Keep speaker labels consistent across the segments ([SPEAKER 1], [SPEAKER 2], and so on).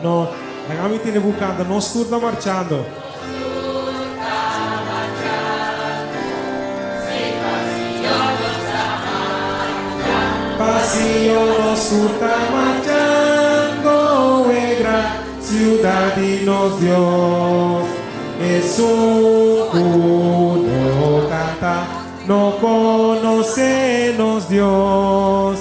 [SPEAKER 1] No, laga mi tene bu kanta, nos tur ta marchando. Pa Sion nos tur ta marchando, e gran ciudad di nos Dios. Esun ku no kanta no konosé nos Dios.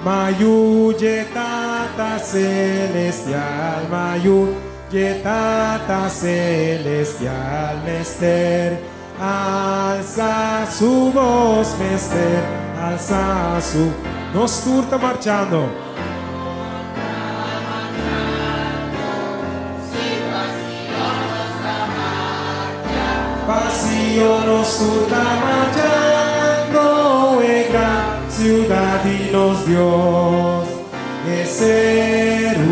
[SPEAKER 1] Mayu dje Tata Celestial, mayu dje Tata Celestial mester alsa su bos, mester alsa su. Nos tur ta marchando. Pa Sion nos tur ta marchando, e gran ciudad di nos Dios. E serunan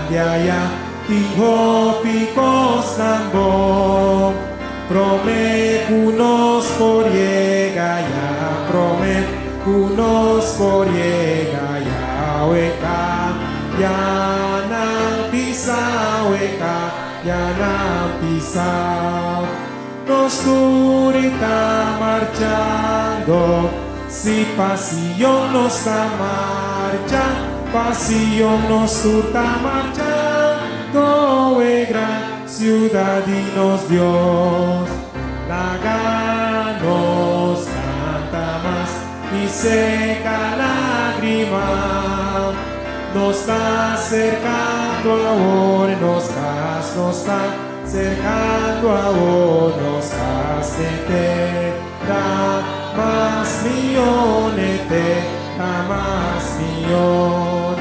[SPEAKER 1] di aya tin hopi cosnan bon. Prome cu nos por yega ya, prome cu nos por yega ya, oe-ka, ya nan pisa, oe-ka, ya nan pisa. Nos tur i ta marchando, si pa Sion nos ta marcha, pa Sion nos tur ta marchando, e gran Ciudad di nos Dios, laga nos canta mas y seca lagrima. Nos ta acercando awor nos cas, nos ta acercando awor nos cas ne tera mas mion, ne tera mas mion.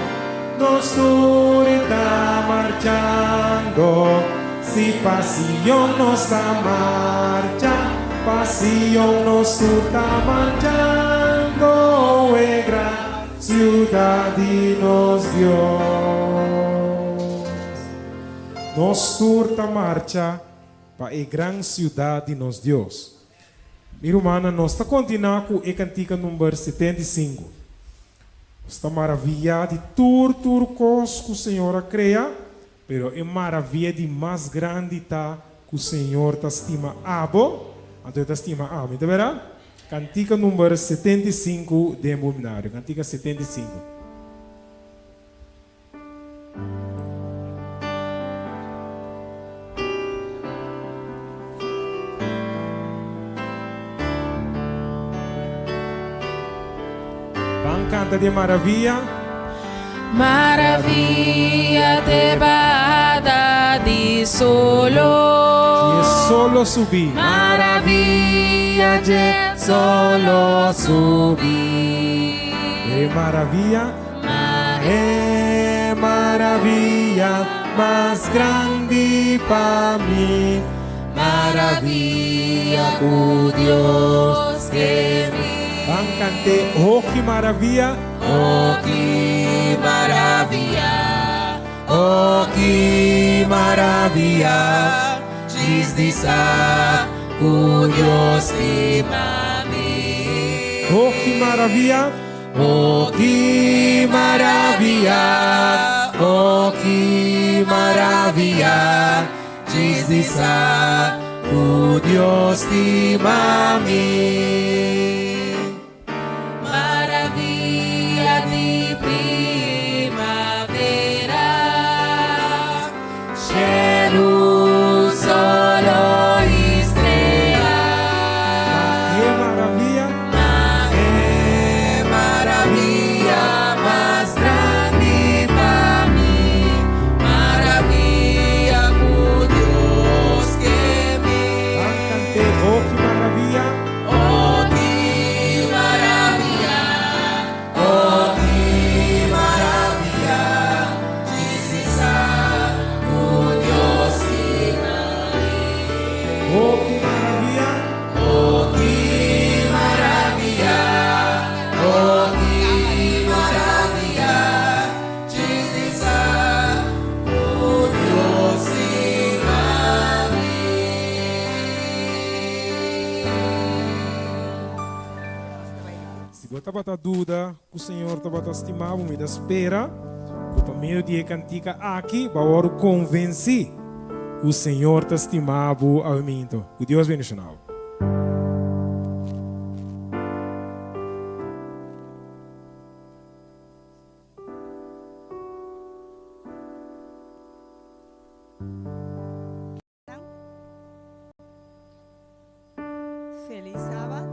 [SPEAKER 1] Nos tur ta marchando, si pa Sion nos ta marcha, pa Sion nos tur ta marchando, e gran ciudad di nos Dios. Nos tur ta marcha pa e gran ciudad di nos Dios. Mi rumannan, nos ta continua cu e cantica number 75. Nos ta maraviyá di tur tur kos ku Señor a krea, pero e maravia di mas grandi ta ku Señor ta stima abo, anto e ta stima ami. Ta bèrdat? Kantika number 75 den bo himnario. Kantika 75. Ban canta di e maravia.
[SPEAKER 2] Maravia te bada di solo.
[SPEAKER 1] Dje solo subi.
[SPEAKER 2] Maravia dje solo subi.
[SPEAKER 1] E maravia. Ma e maravia mas grandi pa mi.
[SPEAKER 2] Maravia ku Dios ke mi.
[SPEAKER 1] Ban kant'é, Oh ki maravia.
[SPEAKER 2] Oh ki maravia, oh ki maravia, djis di sa ku Dios stima mi.
[SPEAKER 1] Oh ki maravia.
[SPEAKER 2] Oh ki maravia, oh ki maravia, djis di sa ku Dios stima mi. Maravia di primavera, shelu, solo i strea.
[SPEAKER 1] Ma e maravia.
[SPEAKER 2] Ma e maravia mas grandi pa mi, maravia ku Dios ke mi.
[SPEAKER 1] Ban kant'é, Oh ki maravia!
[SPEAKER 2] Oh ki maravia, oh ki maravia, djis di sa ku Dios stima mi.
[SPEAKER 1] Oh ki maravia!
[SPEAKER 2] Oh ki maravia, oh ki maravia, djis di sa ku Dios stima mi.
[SPEAKER 1] Si bo tabata duda ku Señor tabata stima bo, mi ta spera ku. Pa medio di e kantika aki bo a wòrdu konvensí ku Señor ta stima bo aweminto. Ku Dios bendishoná bo.
[SPEAKER 3] Feliz Sabat.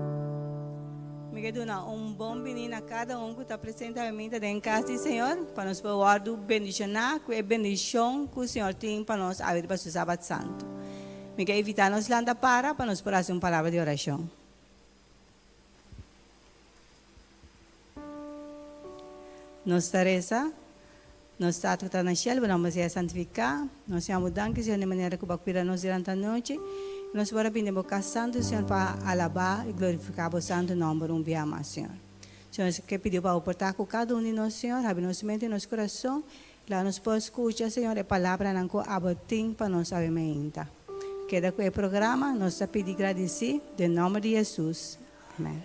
[SPEAKER 3] Mi ke duna un bon bini na kada un ku ta presente awe den kas di Señor, pa nos por wòrdu bendishoná ku e bendishon ku Señor tin pa nos awe riba su Sabat Santu. Mi ke invitá nos lanta para pa nos por hasi un palabra di orashon. Nos ta resa, Nos Tata ku ta na shelu, bo nòmber sea santifiká. Nos yama bo danki, Señor, di manera ku bo a kuida nos durante anochi. I nos por a bini den bo kas santu, Señor, pa alabá i glorifiká bo santu nòmber un bia mas, Señor. Señor, nos ke pidi bo pa bo por ta ku kada un di nos, Señor, habri nos mente i nos kurason, i laga nos por skucha, Señor, e palabranan ku abo tin pa nos awe mainta. Keda ku e programa, nos ta pidi gradisí den nòmber di Hesus. Amèn.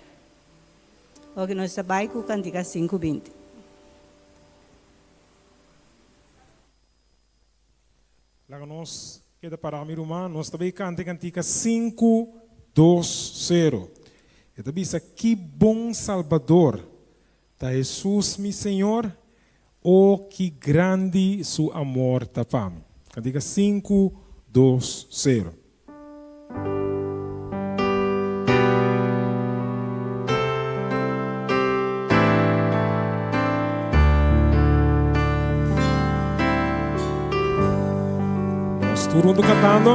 [SPEAKER 3] Oke nos ta bai ku kantika 5:20.
[SPEAKER 1] Laga nos keda pará mi ruman, nos ta bai kanta e kantika 5, 2, 0. E ta bisa, Ki bon Salbador ta Hesus mi Señor, o ki grandi su amor ta pa mi. Kantika 5, 2, 0. Nos tur huntu kantando.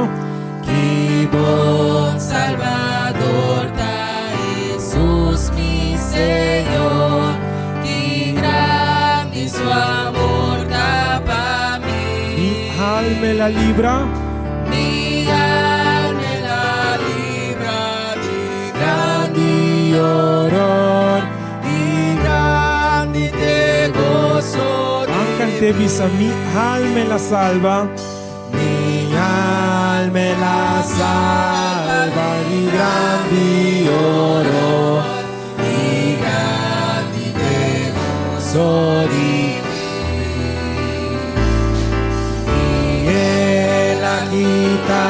[SPEAKER 2] Ki bon Salbador ta Hesus mi Señor, ki grandi su amor ta pa mi.
[SPEAKER 1] Mi alma el a libra.
[SPEAKER 2] Mi alma el a libra di grandi horor, di grandi te gozo
[SPEAKER 1] Ban cant'é bisa, Mi alma el a salba.
[SPEAKER 2] Mi alma el a salba di grandi horor, di grandi te gozo di I el a kita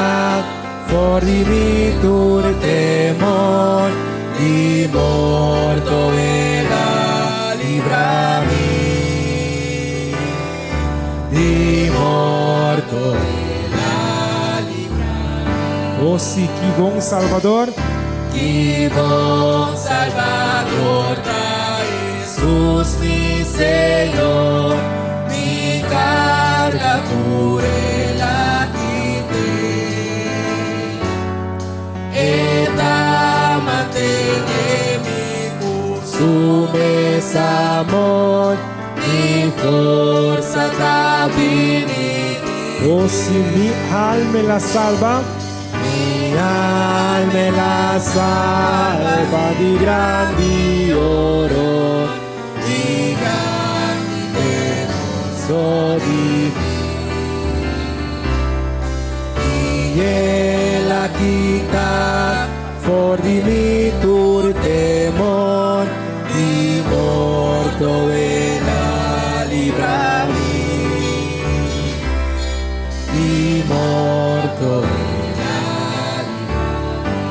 [SPEAKER 2] for di mi tur temor, di morto el a libra mi, di morto el a libra mi.
[SPEAKER 1] Oh si, ki bon Salbador!
[SPEAKER 2] Ki bon Salbador ta Hesus mi Señor, mi carga tur el a kite. E ta mantene mi cu su mes amor, mi forsa ta bini di
[SPEAKER 1] Oh si, mi alma el a salba.
[SPEAKER 2] Mi alma el a salba di grandi horor, di grandi gozo di I el a kita for di mi tur temor, di morto el a libra mi, di morto el a libra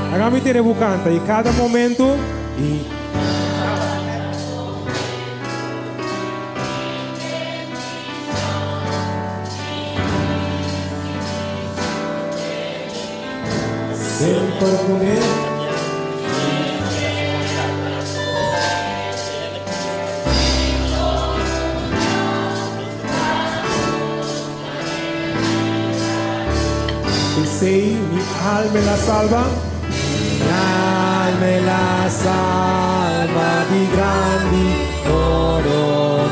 [SPEAKER 2] mi.
[SPEAKER 1] Laga mi tene bo canta y cada momento y. Semper kuné. P'esei mi alma el a salba.
[SPEAKER 2] Mi alma el a salba di grandi horor,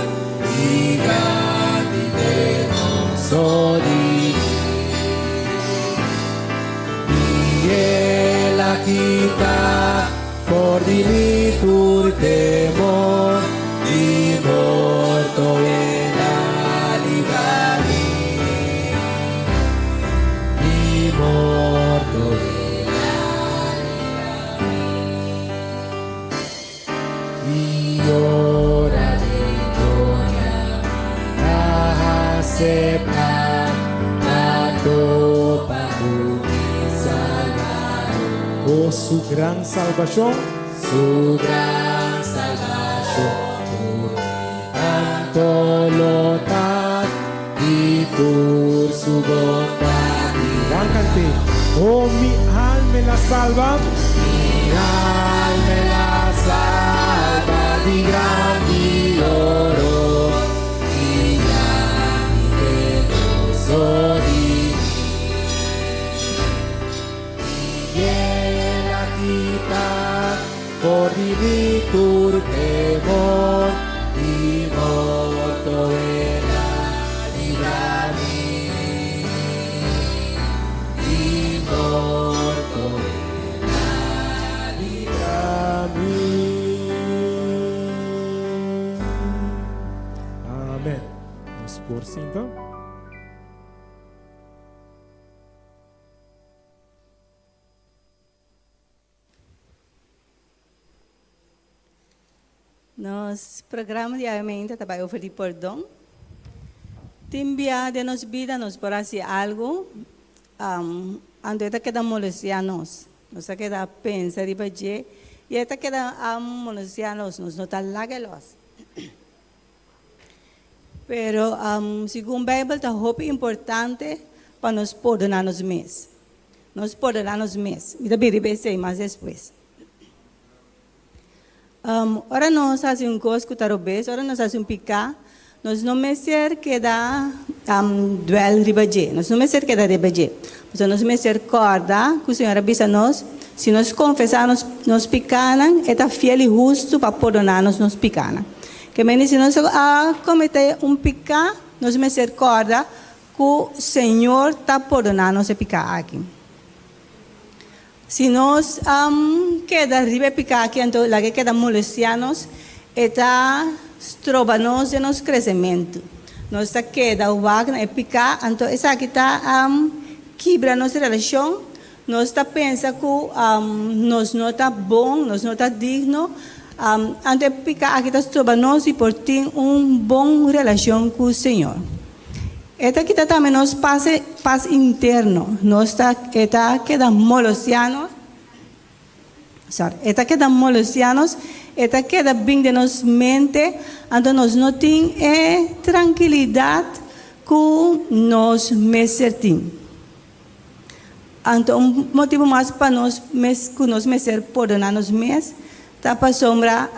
[SPEAKER 2] di grandi gozo di I el a kita for di mi tur temor, di morto el a libra mi, di morto el a libra mi. aseptá a topa ku mi Salbador.
[SPEAKER 1] O su gran salbashon.
[SPEAKER 2] Su gran salbashon tur mi kanto lo ta di tur su bondat i
[SPEAKER 1] Ban kant'é. O mi alma el a salba.
[SPEAKER 2] Mi alma el a salba di grandi horor di grandi goso di mi. I el a kita for di mi tur temor di morto el a libra mi. Di morto el a libra mi.
[SPEAKER 1] Amen. Nos por sinta.
[SPEAKER 3] Nos programa di awe mainta ta bai over di pordon. Tin bia den nos bida nos por hasi algu, anto e ta keda molestia nos. Nos ta keda pensa riba dje i e ta keda molestia nos, nos no ta laga e los. Pero segun Bijbel ta hopi importante pa nos pordona nos mes. Nos pordona nos mes. Mi ta bin riba esei mas despues. Ora nos hasi un kos ku ta robes, ora nos hasi un piká, nos no mester keda duel riba dje. Nos no mester keda riba dje. Pasobra nos mester kòrda ku Señor a bisa nos, si nos konfesá nos nos pikánan, e ta fiel i hustu pa pordoná nos nos pikánan. Ke mende si nos a kometé un piká, nos mester kòrda ku Señor ta pordoná nos e piká aki. Si nos keda riba e piká aki, anto laga e keda molestiá nos, e ta stroba nos den nos kresementu. Nos ta keda wak na e piká, anto esaki ta kibra nos relashon. Nos ta pensa ku nos no ta bon, nos no ta digno, anto e piká aki ta stroba nos di por tin un bon relashon ku Señor. E ta kita tambe nos pas pas interno. Nos ta e ta keda molestiá nos, sorry, e ta keda molestiá nos, e ta keda bin den nos mente, anto nos no tin e trankilidat ku nos mester tin. Anto un motibu mas pa nos mes ku nos mester pordoná nos mes ta pasobra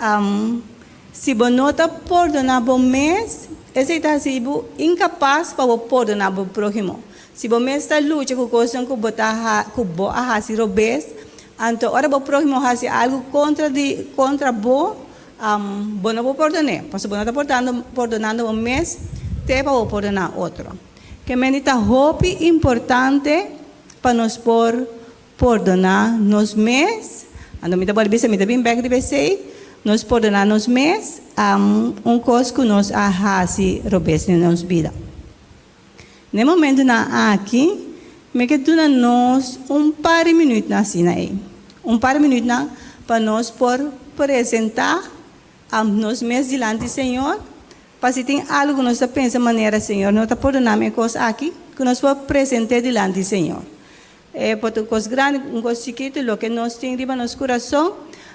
[SPEAKER 3] si bo no ta pordoná bo mes, esei ta hasi bo inkapas pa bo pordoná bo próhimo. Si bo mes ta lucha ku kosnan ku bo ta ku bo a hasi robes, anto ora bo próhimo hasi algu kontra di kontra bo, bo no por pordon'é, pasobra bo no ta pordonando bo mes te pa bo pordoná otro. Ke mende ta hopi importante pa nos por pordoná nos mes. Anto mi ta bolbe bisa, mi ta bin bek riba esei, nos pordoná nos mes un kos ku nos a hasi robes den nos bida. Na e momentunan aki, mi ke duna nos un par di minütnan asina ei, un par di minütnan pa nos por presentá nos mes dilanti Señor Pa si tin algu ku nos ta pensa manera Señor no ta pordoná mi e kos aki, ku nos por present'é dilanti Señor. E por ta un kos grandi, un kos chikitu, loke nos tin riba nos kurason.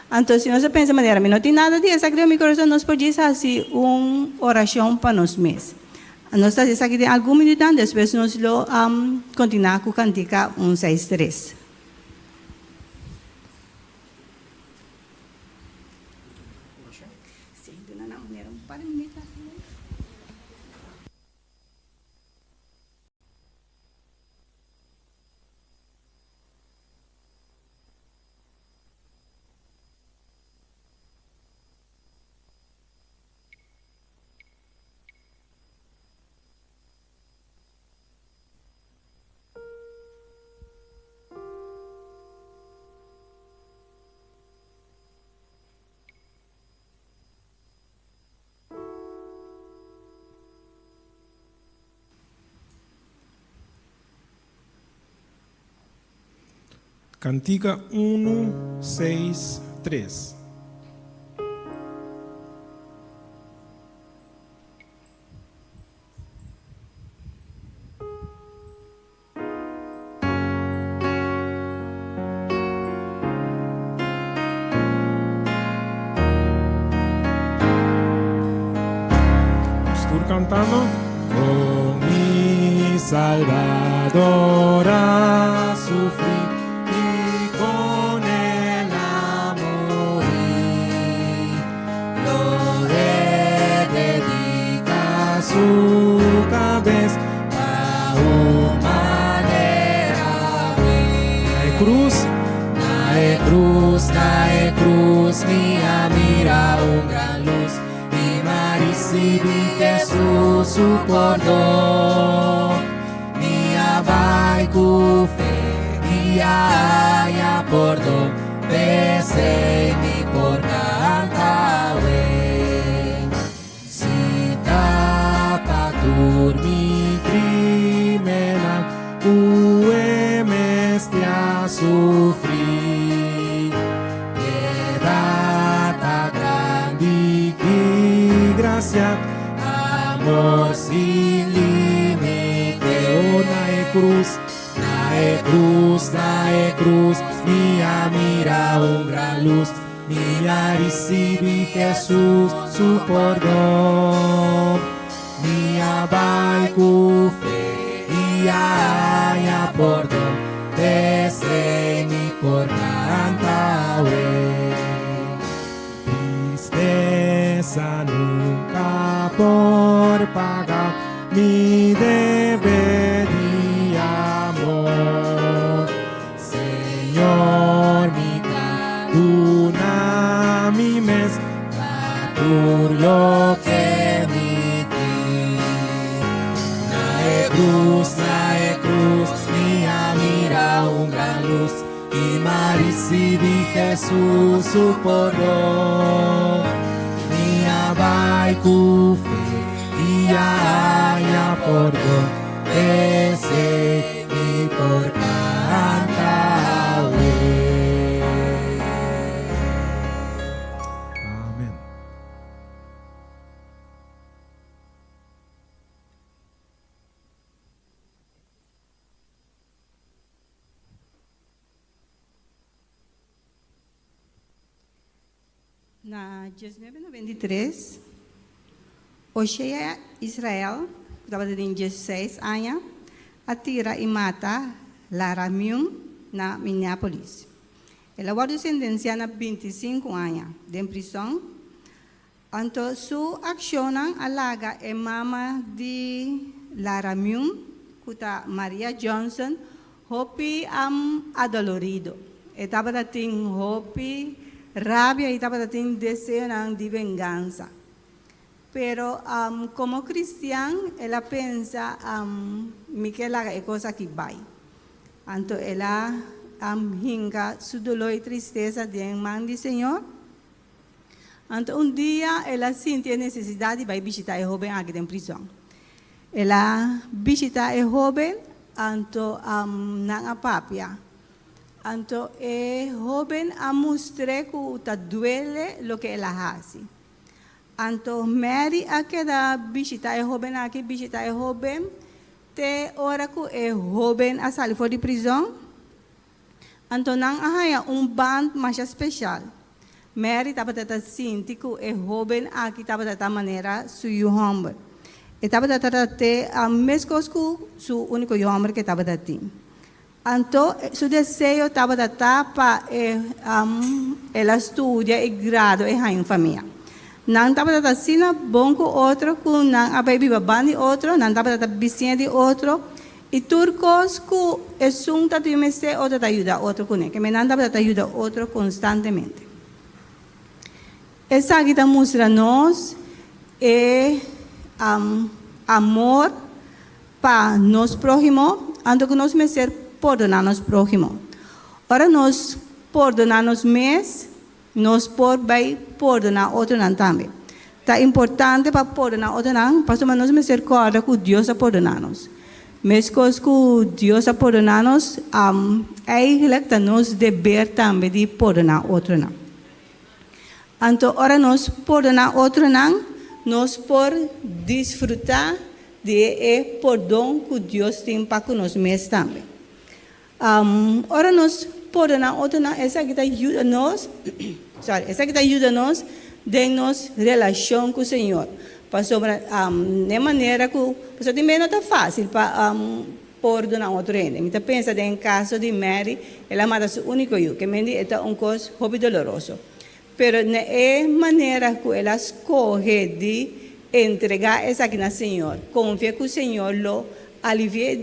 [SPEAKER 3] Anto si nos ta pensa manera mi no tin nada di esaki riba mi kurason, nos por djis hasi un orashon pa nos mes. Nos ta hasi esaki den algun minutonan, despues nos lo kontinuá ku kantika un seis tres.
[SPEAKER 1] Kantika unu, seis, tres. Nos tur kantando. Kon mi Salbador a sufri i kon el a muri, lo e dediká su kabes pa un manera mi. Na e krus, na e krus, na e krus mi a mira un gran lus i m'a risibí Hesus su pordon. Mi a bai ku fe i a haña pordon, p'esei mi por kanta awe. Si ta pa tur mi krimennan ku e mester a sufri, piedat ta grandi, ki grasia, amor sin límite. Oh, na e krus, na e krus, na e krus, mi a mira un gran lus, mi a risibí Hesus su pordon. Mi a bai ku fe i a haña pordon, p'esei mi por kanta awe. Tristesa nunka por paga mi debe di amor. Señor, mi ta duna mi mes pa tur loke mi tin. Na e krus, na e krus, mi a mira un gran lus i m'a risibí Hesus su pordon. Mi a bai ku fe i a haña pordon, p'esei mi por kanta awe. Amen.
[SPEAKER 3] Na 1993, Oshea Israel, ku tabata den diesseis aña, a tira i mata Lara Myung na Minneapolis. El a wòrdu sentensiá na 25 aña den prison. Anto su akshonnan a laga e mama di Lara Myung, ku ta Maria Johnson, hopi adolorido. E tabata tin hopi rabia i tabata tin deseonan di vengansa. Pero komo kristian el a pensa, Mi ke laga e kos aki bai. Anto el a hinka su doló i tristesa den man di Señor. Anto un dia el a sinti e nesesidat di bai bishitá e hóben aki den prizòn. El a bishitá e hóben, anto nan a papia. Anto e hóben a mustr'é ku ta duele loke el a hasi. Anto Mary a keda bishitá e hóben aki, bishitá e hóben, te ora ku e hóben a sali for di prizòn. Anto nan a haña un band masha speshal. Mary tabata ta sinti ku e hóben aki tabata ta manera su yu hòmber. E tabata ta trat'é meskos ku su úniko yu hòmber ku e tabata tin. Anto su deseo tabata ta pa e el a studia i grado i haña un famia. Nan tabata ta asina bon ku otro ku nan a bai biba banda di otro, nan tabata ta bisiña di otro. I tur kos ku esun ta tin mester, otro ta yuda otro kuné. Ke menan tabata ta yuda otro konstantemente. Esaki ta mustra nos e amor pa nos próhimo, anto ku nos mester pordoná nos próhimo. Ora nos pordoná nos mes, Nos por bai pordoná otronan tambe. Ta importante pa pordoná otronan pasobra nos mester kòrda ku Dios a pordoná nos. Meskos ku Dios a pordoná nos, eigentlik ta nos deber tambe di pordoná otronan. Anto ora nos pordoná otronan, nos por disfrutá di e pordon ku Dios tin pa ku nos mes tambe. Ora nos pordoná otronan, esaki ta yuda nos, sorry, esaki ta yuda nos den nos relashon ku Señor. Pasobra n'e manera ku pasobra tin bes no ta fásil pa pordoná un otro hende. Mi ta pensa den kaso di Mary, el a mata su úniko yu, ke mende e ta un kos hopi doloroso. Pero na e manera ku el a skohe di entregá esaki na Señor, konfia ku Señor lo alivi'é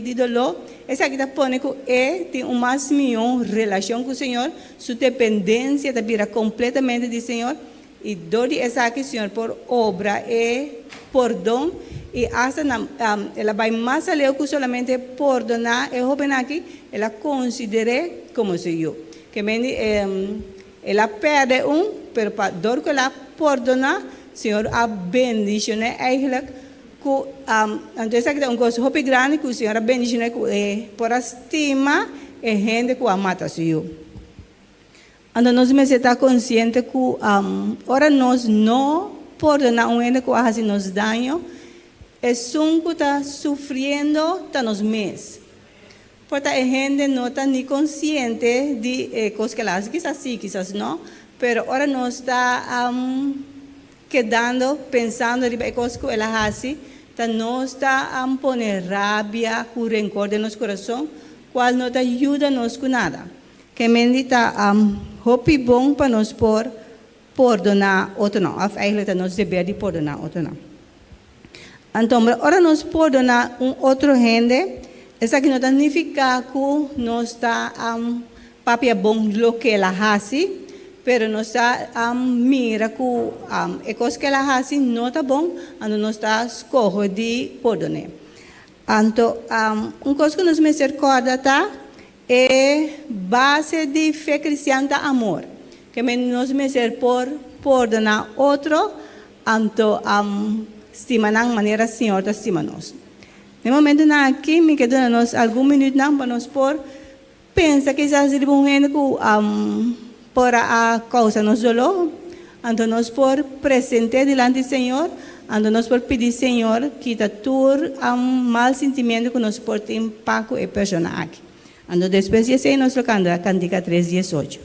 [SPEAKER 3] di doló, esaki ta pone ku e tin un mas mihó relashon ku Señor, su dependensia ta bira kompletamente di Señor, i dor di esaki Señor por obra e pordon i asta na el a bai mas aleu ku solamente pordoná e hóben aki, el a konsider'é komo su yu. Ke men di el a pèrdè un, pero pa dor ku el a pordoná, Señor a bendishoné eigenlijk ku anto esaki ta un kos hopi grandi ku Señor a bendishoné ku e por a stima e hende ku a mata su yu. Anto nos mester ta konsiente ku ora nos no pordoná un hende ku a hasi nos daño, esun ku ta sufriendo ta nos mes. Por ta e hende no ta ni konsiente di e kos ku el a hasi, kisas sí, kisas no, pero ora nos ta kedando pensando riba e kos ku el a hasi, ta nos ta pone rabia ku renkor den nos kurason, kual no ta yuda nos ku nada. Ke mendi ta hopi bon pa nos por pordoná otronan, òf eigentlik ta nos deber di pordoná otronan. Anto, ora nos pordoná un otro hende, esaki no ta nifiká ku nos ta papia bon loke el a hasi, pero nos ta mira ku e kos ku el a hasi no ta bon, anto nos ta skohe di pordon'é. Anto, un kos ku nos mester kòrda ta, e base di fe kristian ta amor. Ke men nos mester por pordoná otro, anto stima nan manera Señor ta stima nos. Den momentunan aki mi ke duna nos algun minütnan pa nos por pensa kisas riba un hende ku por a kousa nos doló, anto nos por present'é dilanti Señor, anto nos por pidi Señor kita tur mal sintimiento ku nos por tin pa ku e persona aki. Anto despues di esei nos lo kanta Kantika tres diesocho.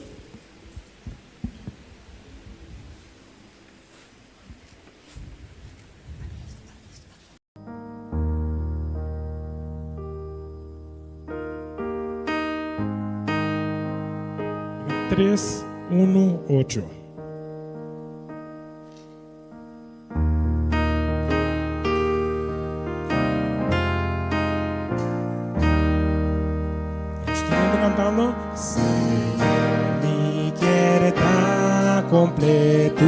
[SPEAKER 1] Tres, unu, ocho. Estudiante cantando. Señor, mi kier ta completo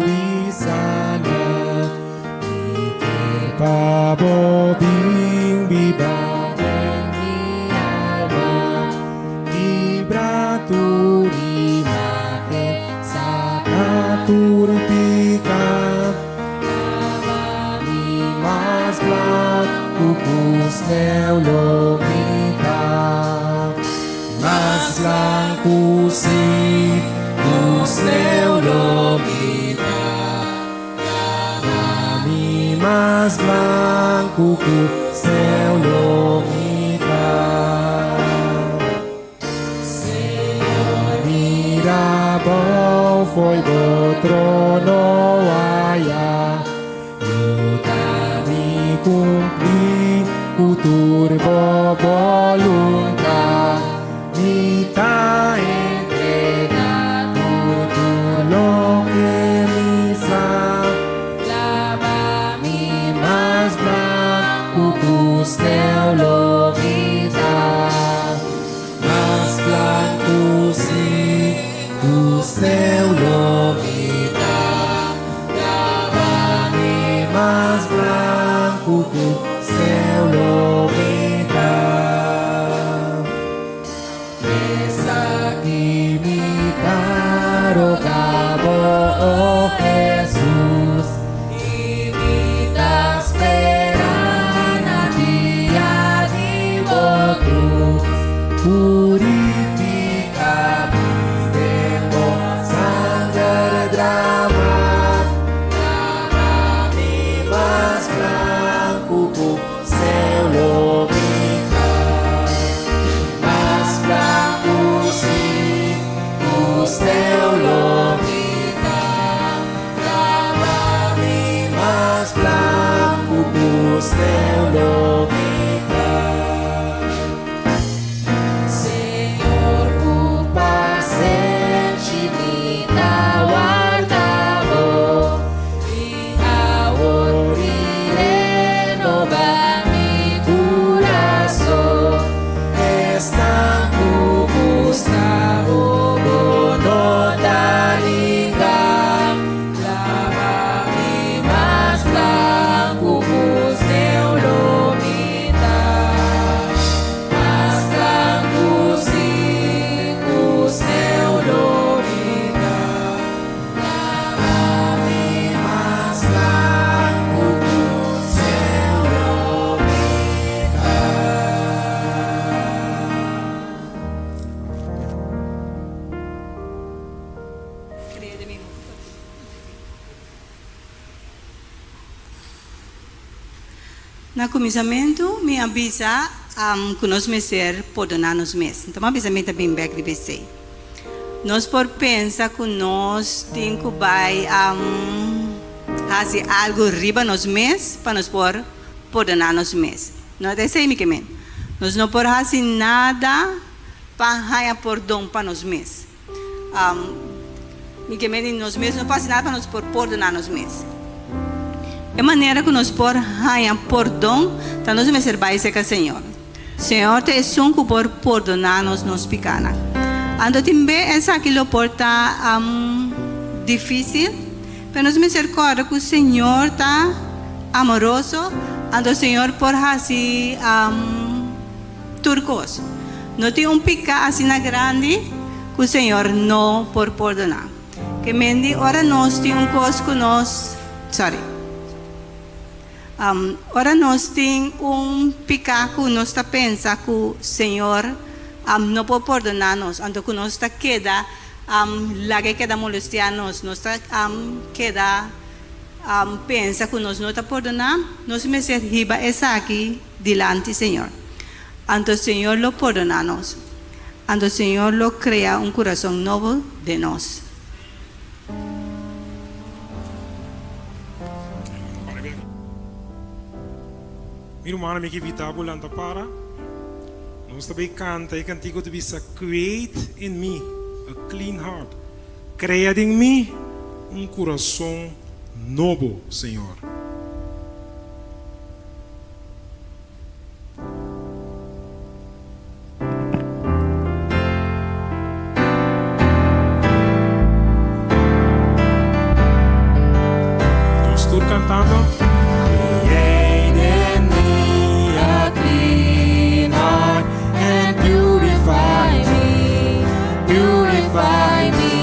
[SPEAKER 1] y sana. Mi kier pa bo bin biba den mi alma. Kibra tur imagen, saca tur pica. Lava mi mas blanco cu sneu lo mi ta. Mas blanco si cu sneu lo mi ta. Lava mi mas blanco cu sneu lo mi ta. Señor mira bou fo'i bo trono aya, Yuda mi cumpli cu tur bo boluntad. Mi ta entrega tur tur loke mi sa, Laba mi mas blanco cu sneu lo mi ta. Mas blanco si cu sneu lo mi ta. Laba mi mas blanco cu sneu lo mi ta. Esaki mi ta roga bo, o Hesus, i mi ta spera na dia di bo cruz. Purifica mi den bo sanger drama, laba mi mas blanco.
[SPEAKER 2] sneu lo mi ta. Señor ku pasenshi mi ta warda bo, i awor mi renobá mi kurason. Esnan ku buska bo, bo no ta ninga. Laba mi mas blanku ku sneu lo mi ta. Mas blanku sí ku sneu lo mi ta. Laba mi mas blanku ku sneu lo mi ta.
[SPEAKER 3] Na kuminsamentu mi a bisa ku nos mester pordoná nos mes. Nton mi a bisa mi ta bin bèk riba esei. Nos por pensa ku nos tin ku bai hasi algu riba nos mes pa nos por pordoná nos mes. No ta esei mi ke men. Nos no por hasi nada pa haña pordon pa nos mes. Mi ke mende nos mes no por hasi nada pa nos por pordoná nos mes. E manera ku nos por haña pordon ta nos mester bai serka Señor. Señor ta esun ku por pordoná nos nos pikánan. Anto tin be esaki lo por ta difísil, pero nos mester kòrda ku Señor ta amoroso, anto Señor por hasi Tur kos. No tin un piká asina grandi ku Señor no por pordoná. Ke men di ora nos tin un kos ku nos, sorry, ora nos tin un piká ku nos ta pensa ku Señor no por pordoná nos, anto ku nos ta keda laga e keda molestiá nos, nos ta keda pensa ku nos no ta pordoná, nos mester hiba esaki dilanti Señor. Anto Señor lo pordoná nos. Anto Señor lo krea un kurason nobo den nos.
[SPEAKER 1] Mi rumannan mi ke invitá bo lanta para. Nos ta bay kanta e kantiku ta bisa Create in me a clean heart. Krea den mi un kurason nobo, Señor. Nos tur cantando.
[SPEAKER 2] Create in me a clean heart and purify me, purify me.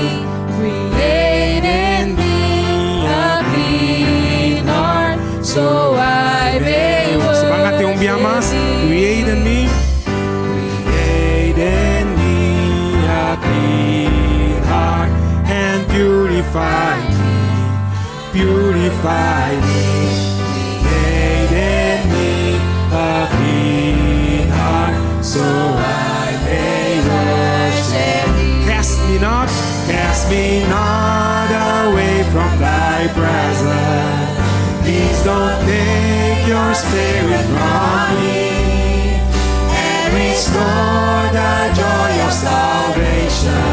[SPEAKER 2] Create in me a clean heart so I may
[SPEAKER 1] Nos ban a tin un bia mas.
[SPEAKER 2] worship
[SPEAKER 1] Create in me.
[SPEAKER 2] Create in me a clean heart and purify me, purify me. Create in me a clean heart so I may worship thee.
[SPEAKER 1] Cast me not,
[SPEAKER 2] cast me not away from thy presence. Please don't take your spirit from me and restore the joy of salvation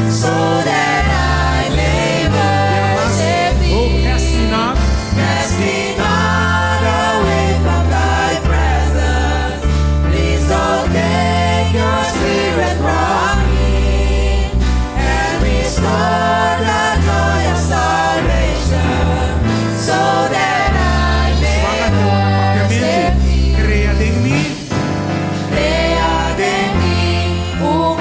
[SPEAKER 2] so that I may worship
[SPEAKER 1] Oh,
[SPEAKER 2] thee.
[SPEAKER 1] cast me not.
[SPEAKER 2] Cast me not away from thy presence. Please don't take your spirit from me and restore the joy of salvation so that I may worship thee.
[SPEAKER 1] Krea den mi.
[SPEAKER 2] Krea den mi un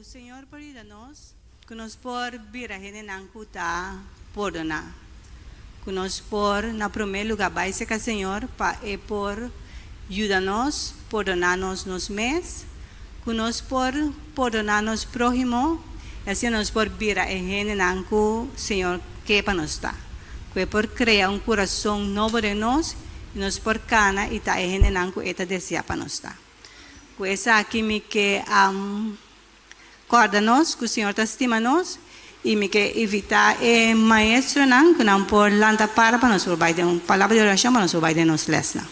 [SPEAKER 3] Señor por yuda nos, ku nos por bira hendenan ku ta pordoná. Ku nos por na promé lugá bai serka Señor pa E por yuda nos pordoná nos nos mes, ku nos por pordoná nos próhimo i asina nos por bira e hendenan ku Señor ke pa nos ta. Ku E por krea un kurason nobo den nos i nos por kana i ta e hendenan ku E ta deseá pa nos ta. Ku esaki mi ke kòrda nos ku Señor ta stima nos i mi ke invitá e maestronan ku nan por lanta para pa nos por bai den un palabra di orashon pa nos por bai den nos lèsnan.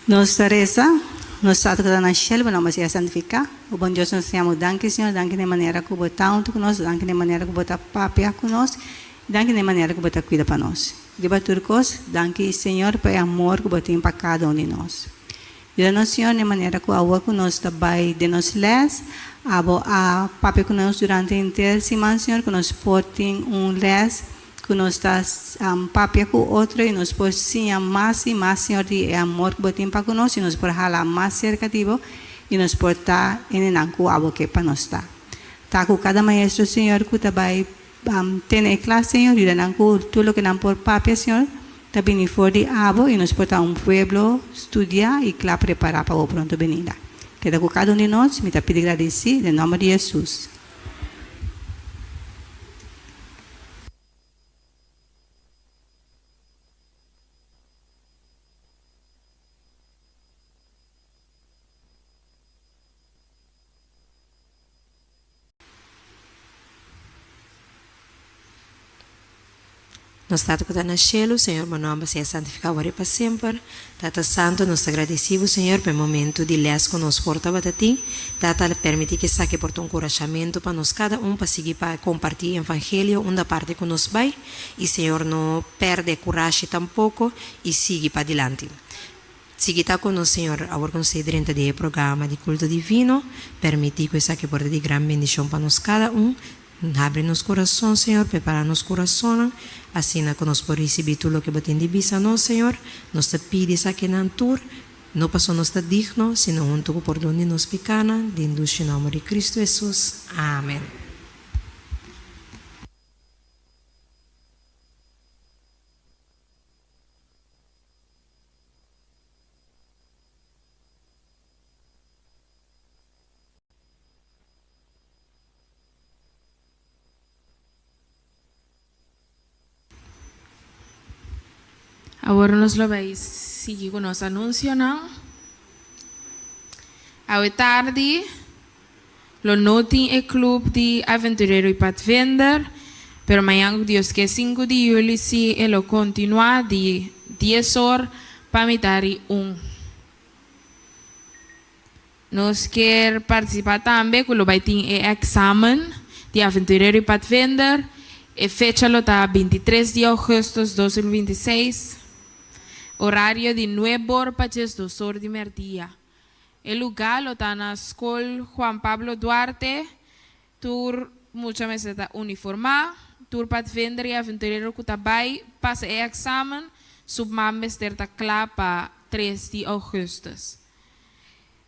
[SPEAKER 3] Nos ta resa, Nos Tata ku ta na shelu, bo nòmber sea santifiká. O bon Dios, nos ta yama bo danki, Señor, danki na e manera ku bo ta huntu ku nos, danki na e manera ku bo ta papia ku nos, danki na e manera ku bo ta kuida pa nos. Riba tur kos, danki, Señor, pa e amor ku bo tin pa kada un di nos. Yuda nos, Señor, na e manera ku awor ku nos ta bai den nos lès, abo a papia ku nos durante henter siman, Señor, ku nos por tin un lès Ku nos ta papia ku otro i nos por siña mas i mas, Señor, di e amor ku bo tin pa ku nos i nos por hala mas serka di bo i nos por ta hendenan ku abo ke pa nos ta. Ta ku kada maestro, Señor, ku ta bai tene e klas, Señor, yuda nan ku tur loke nan por papia, Señor, ta bini for di abo i nos por ta un pueblo studiá i kla prepará pa bo pronto benida. Keda ku kada un di nos, mi ta pidi gradisí den nòmber di Hesus.
[SPEAKER 4] Nos Tata ku ta na shelu, Señor bo nòmber sea santifiká wòrdu pa semper. Tata Santu, nos ta gradisí bo, Señor, pa e momentu di lès ku nos por tabata tin. Tata, permití ku esaki por ta un kurashamentu pa nos kada un pa sigui pa kompartí e evangelio unda parti ku nos bai. I, Señor, no pèrdè kurashi tampoko i sigui padilanti. Sigui ta ku nos, Señor, awor ku nos ta drenta den e programa di Kulto Divino. Permití ku esaki por ta di gran bendishon pa nos kada un. Habri nos kurason, Señor, prepará nos kurasonnan, asina ku nos por risibí tur loke Bo tin di bisa nos, Señor. Nos ta pidi esakinan tur, no pasobra nos ta digno, sino huntu ku pordon di nos pikánan, den dushi nòmber di Kristu Hesus. Amen.
[SPEAKER 5] Awor nos lo bai sigui ku nos anunsionan. Awe tardi lo no tin e club di Aventurero i Padvinder, pero mañan ku Dios ke sinku di juli si e lo kontinuá di dies or pa mitari un. Nos kier participa tambe cu lo bay tin e examen di Aventurero y Padvinder. E fecha lo ta 23 di augustus 2026. Horario di nuebe or pa 12 or di merdia. E lugar lo ta na School Juan Pablo Duarte. Tur mucha mester ta uniforma. Tur padvinder y aventurero cu ta bay pasa e examen, su man mester ta cla pa 3 di augustus.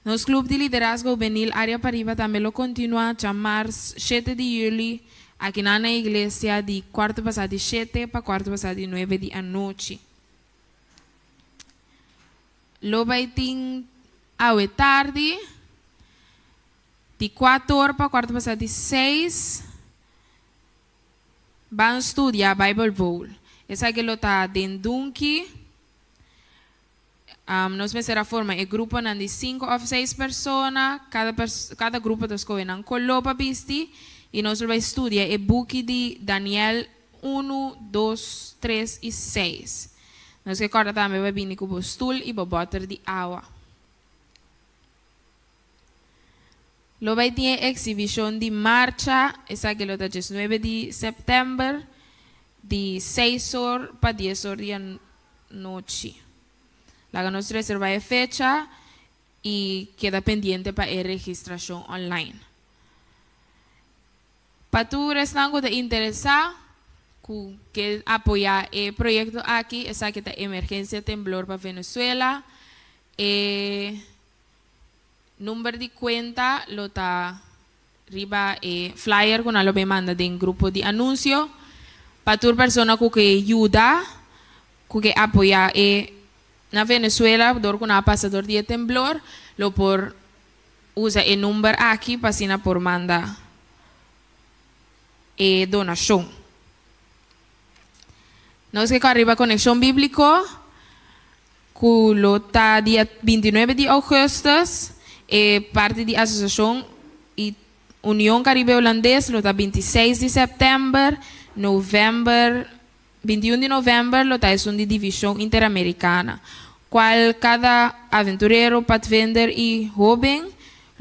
[SPEAKER 5] Nos Club di Liderazgo Hubenil Area Pariba tambe lo continua djamars shete di juli akinan na iglesia di cuarto pasa di shete pa cuarto pasa di nuebe di anochi. Lo bay tin awe tardi di cuator pa cuarto pasa di seis ban studia Bible Bowl. Esaki lo ta den Dunki. Nos mester a forma e gruponan di sinku òf seis persona. Kada kada grupo ta skohe nan koló pa bisti i nos lo bai studia e buki di Daniel unu, dos, tres i seis. Nos ke kòrda tambe pa bini ku bo stul i bo bòter di awa. Lo bai tin e eksibishon di marcha, esaki lo ta diesnuebe di sèptèmber di seis or pa dies or di anochi. Laga nos reserva e fecha i keda pendiente pa e registrashon online. Pa tur esnan ku ta interesá. Ku ke apoyá e proyekto aki, esaki ta Emergensia Temblor pa Venezuela. E number di kuenta lo ta riba e flyer ku nan lo bin manda den grupo di anunsio pa tur persona ku ke yuda, ku ke apoyá e na Venezuela dor ku nan a pasa dor di e temblor lo por usa e number aki pa asina por manda e donashon. Nos ke kòrda riba Konekshon Bíbliko ku lo ta dia bintinuebe di ougùstùs. E parti di Asosiashon i Union Karibe Hulandes lo ta bintiseis di sèptèmber, novèmber, 21 di novèmber lo ta esun di Divishon Interamerikana, kual kada aventurero, padvinder i hóben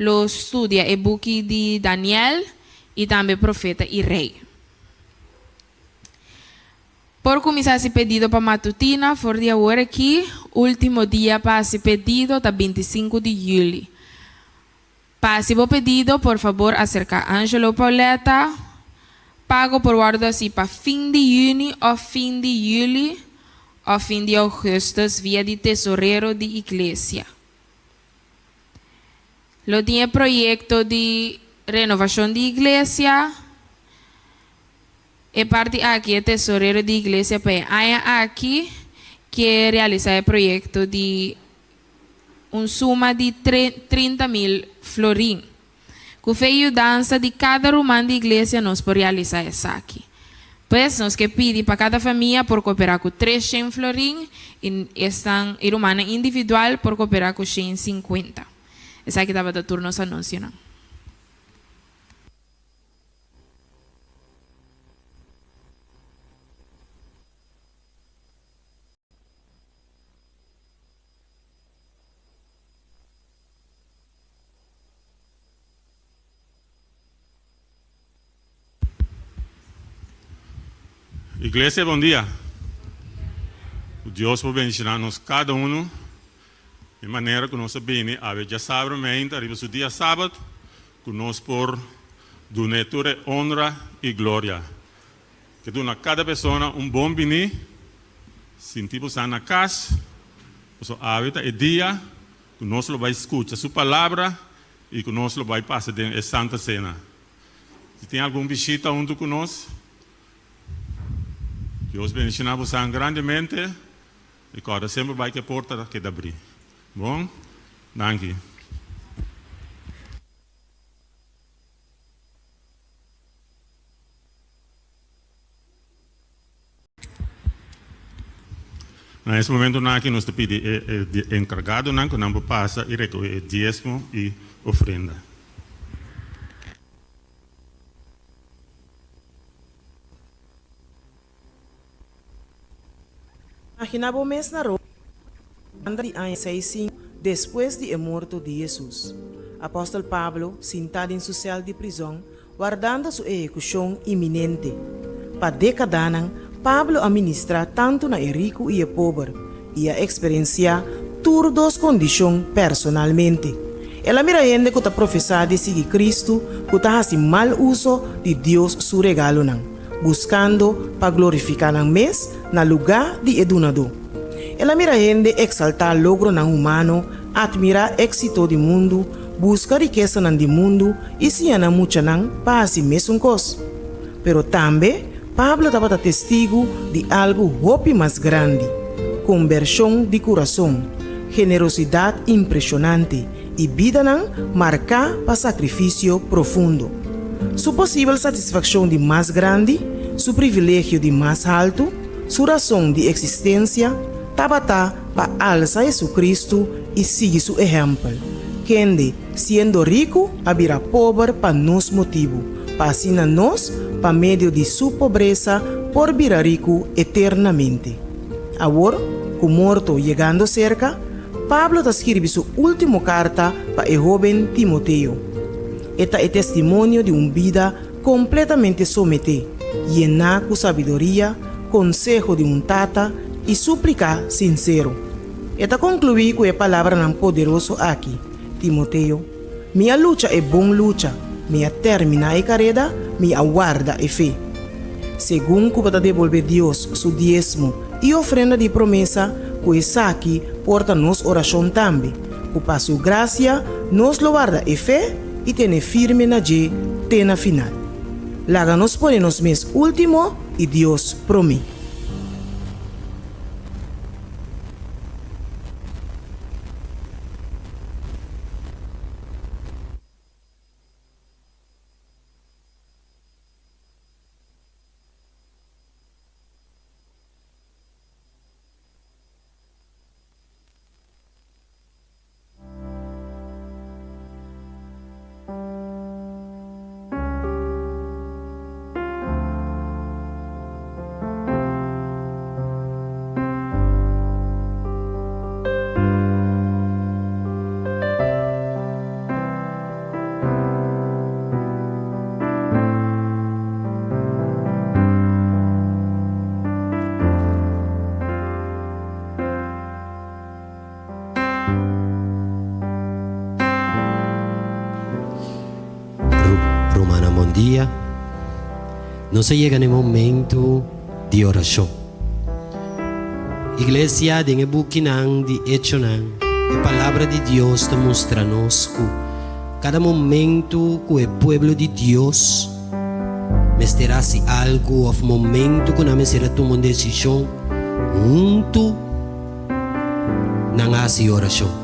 [SPEAKER 5] lo studia e buki di Daniel i tambe Profeta i Rei. Por kuminsá hasi pedido pa matutina for di awor aki, último dia pa hasi pedido ta 25 di yüli. Pa hasi bo pedido, por fabor aserká Angelo Pauletta. Pago por wòrdu hasi pa fin di yüni òf fin di yüli òf fin di ougùstùs via di tesorero di iglesia. Lo tin e proyekto di renovashon di iglesia. E parti aki e tesorero di iglesia pa e aña aki ke realisá e proyekto di un suma di 30 mil florin. Ku fe i yudansa di kada ruman di iglesia nos por realisá esaki. Pues nos ke pidi pa kada famia por koperá ku 300 florin i esnan i rumannan individual por koperá ku 150. Esaki tabata tur nos anunsionan.
[SPEAKER 6] Iglesia bon dia. Ku Dios por bendiciona nos cada uno di manera ku nos a bini awe djasabra meinta riba su dia sabat ku nos por dun'e tur e honra i gloria. Ke duna kada persona un bon bini, sinti bo sa na kas, pasobra awe ta e dia ku nos lo bai skucha su palabra i ku nos lo bai pasa den e Santa Sena. Si tin algun bishita huntu ku nos, Dios bendishoná bosan grandemente i kòrda semper bai ku e porta ta keda abrí. Bon? Danki. Na es momentonan aki nos ta pidi e enkargadonan ku nan por pasa i rekohe e diesmo i ofrenda.
[SPEAKER 7] Imagina bo mes na Roma di aña 65 despues di e morto di Hesus. Apòstel Pablo sintá den su sèl di prizòn wardando su ehekushon iminente. Pa dékadanan, Pablo a ministrá tantu na e riku i e pober, i a eksperensiá tur dos kondishon personalmente. El a mira hende ku ta profesá di sigui Kristu ku ta hasi mal uso di Dios su regalonan, buskando pa glorifiká nan mes na lugá di e Dunadó. El a mira hende eksaltá logronan humano, atmirá éksito di mundu, buska rikesanan di mundu i siña nan muchanan pa hasi mesun kos. Pero tambe Pablo tabata testigu di algu hopi mas grandi, kombershon di kurason, generosidat impreshonante i bidanan marká pa sakrifisio profundo. Su posibel satisfakshon di mas grandi, su privilegio di mas haltu, su rason di eksistensia, tabata pa alsa Hesukristu i sigui su ehèmpel, kende, siendo riku, a bira pober pa nos motibu, pa asina nos, pa medio di su pobresa, por bira riku eternamente. Awor, ku morto yegando serka, Pablo ta skirbi su último karta pa e hóben Timoteo. E ta e testimonio di un bida kompletamente someté, yená ku sabiduria, konseho di un tata i súplika sinsero. E ta konkluí ku e palabranan poderoso aki, Timoteo, mi a lucha e bon lucha, mi a terminá e kareda, mi a warda e fe. Segun ku bo ta debolbé Dios su diesmo i ofrenda di promesa, ku esaki por ta nos orashon tambe, ku pa su grasia nos lo warda e fe i tene firme na dje te na final. Laga nos pone nos mes último i Dios promé.
[SPEAKER 8] Rumannan bon dia. Nos a yega na e momento di orashon. Iglesia, den e bukinan di Echonan, e Palabra di Dios ta mustra nos ku kada momento ku e pueblo di Dios mester hasi algu òf momento ku nan mester a tuma un desishon, huntu nan a hasi orashon.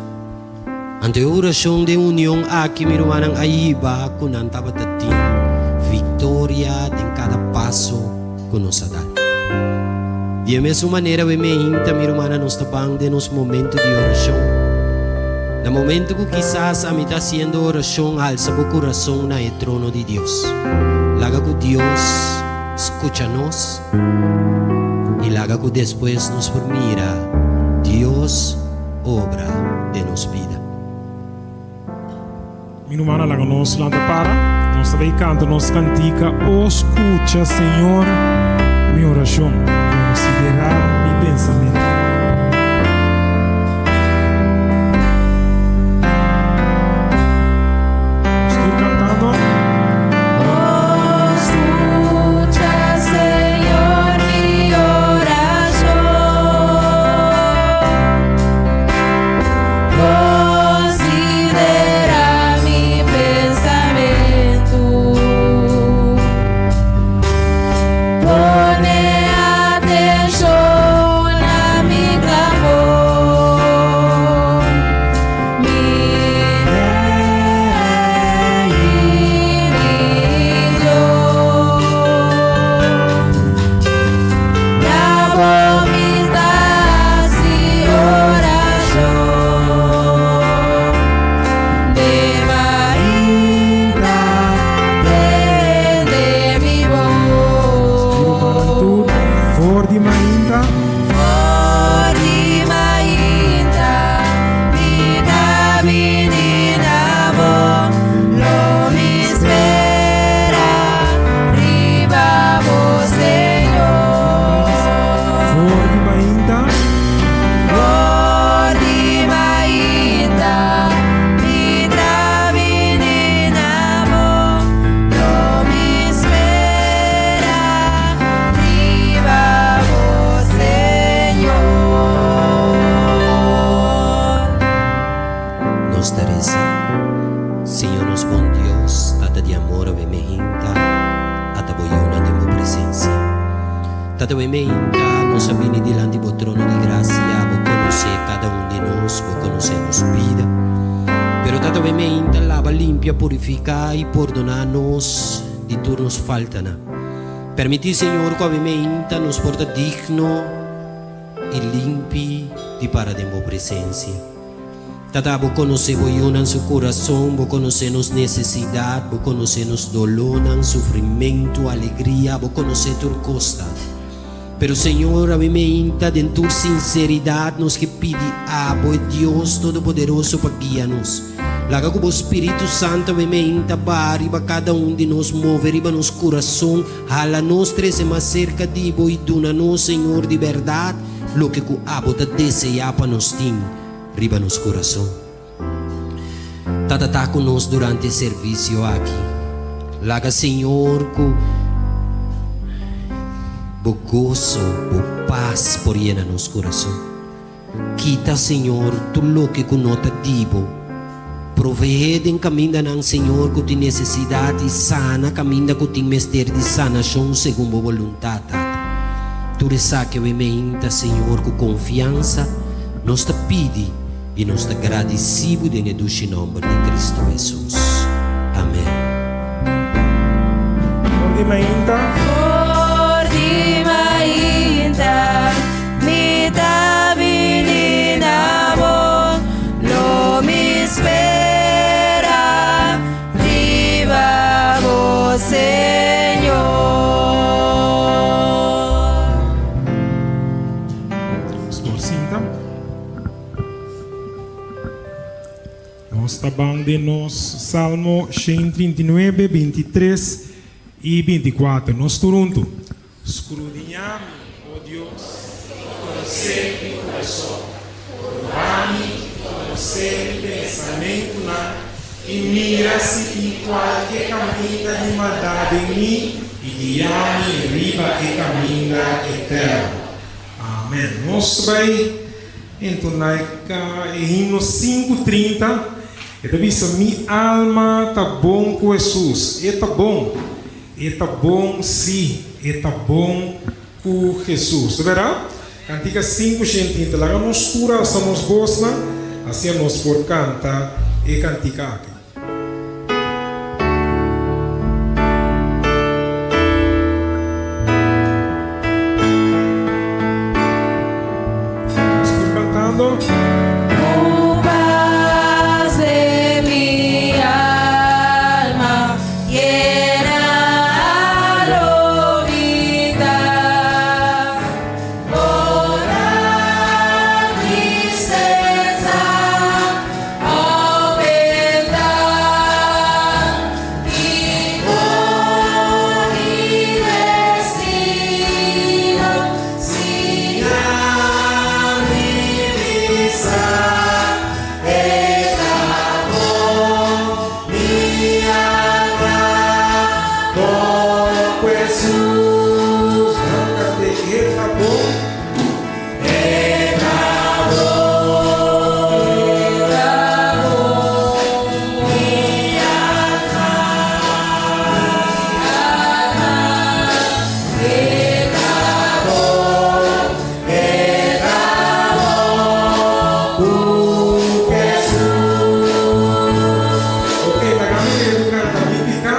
[SPEAKER 8] Anto e orashon den union aki, mi rumannan, a hiba ku nan tabata tin viktoria den kada paso ku nos a dal. Di e mesun manera we meinta, mi rumannan, nos ta ban den nos momento di orashon. Na momento ku kisas ami ta hasiendo orashon, halsa bo kurason na e trono di Dios. Laga ku Dios skucha nos i laga ku despues nos por mira Dios obra den nos bida.
[SPEAKER 1] Mi rumannan laga nos lanta para, nos ta bay canta nos cantica O scucha Señor mi oracion, considera mi pensamento. Nos tur cantando.
[SPEAKER 2] O scucha Señor mi oracion. Considera mi pensamentu. Pone atencion na mi clamor, mi Rey y mi Dios. Na bo mi ta hasi orashon, den mainta tende mi bos.
[SPEAKER 1] For di mainta.
[SPEAKER 2] For di mainta mi ta bini na bo, lo mi spera riba bo, Señor.
[SPEAKER 1] For di mainta.
[SPEAKER 2] For di mainta mi ta bini na bo, lo mi spera riba bo, Señor.
[SPEAKER 8] Nos ta resa, Señor nos bon Dios, Tata di amor, awe meinta ata bo yunan den bo presencia. Tata awe meinta nos a bini dilanti bo trono di gracia, bo conoce cada un di nos, bo conoce nos bida. Pero Tata awe meinta laba, limpia, purifica y pordona nos di tur nos faltanan. Permiti Señor cu awe meinta nos por ta digno y limpi di para den bo presencia. Tata, bo konosé bo yunan su kurason, bo konosé nos nesesidat, bo konosé nos dolónan, sufrimentu, alegria, bo konosé tur kos, Tata. Pero Señor, ami meinta den tur sinseridat nos ke pidi abo, e Dios Todopoderoso, pa guia nos. Laga ku bo Spiritu Santu ami meinta baha riba kada un di nos, move riba nos kurason, hala nos trese mas serka di bo i duna nos, Señor, di bèrdat loke ku abo ta deseá pa nos tin. Riba nos kurason. Tata ta ku nos durante e servisio aki. Laga Señor ku goso, bo pas por yena nos kurason. Kita, Señor, tur loke ku no ta di bo. Proveé den kamindanan, Señor, ku tin nesesidat i sana kaminda ku tin mester di sanashon segun bo boluntat, Tata. Tur esaki awe meinta, Señor, ku konfiansa nos ta pidi i nos ta gradisí bo den e dushi nòmber di Kristu Hesus. Amèn.
[SPEAKER 1] For di mainta.
[SPEAKER 2] For di mainta mi ta bini na bo, lo mi spera riba bo, Señor.
[SPEAKER 1] Nos por sinta. Nos ta ban den nos Salmo 139, 23 i 24. Nos tur huntu. Skrudiñá mi, o Dios, i konosé mi kurason. Probá mi i konosé mi pensamentunan, i mira si tin kualke kaminda di maldat den mi, i guiá mi riba e kaminda eterno. Amèn. Nos ta bai entoná e himno 5:30. E ta bisa, Mi alma ta bon ku Hesus. E ta bon. E ta bon, sí, e ta bon ku Hesus. Ta bèrdat? Kantika 530. Laga nos tur alsa nos bosnan, asia nos por kanta e kantika aki. Nos tur cantando.
[SPEAKER 2] Ku pas den mi alma yena lo mi ta. Ora tristesa aumentá i ku mi destino siña mi bisa e ta bon mi alma bon ku
[SPEAKER 1] Hesus. Canta e ta bon.
[SPEAKER 2] E ta bon, e ta bon, mi alma, mi alma. E ta bon, e ta bon ku Hesus.
[SPEAKER 1] Ok, laga mi leu canta mi pica.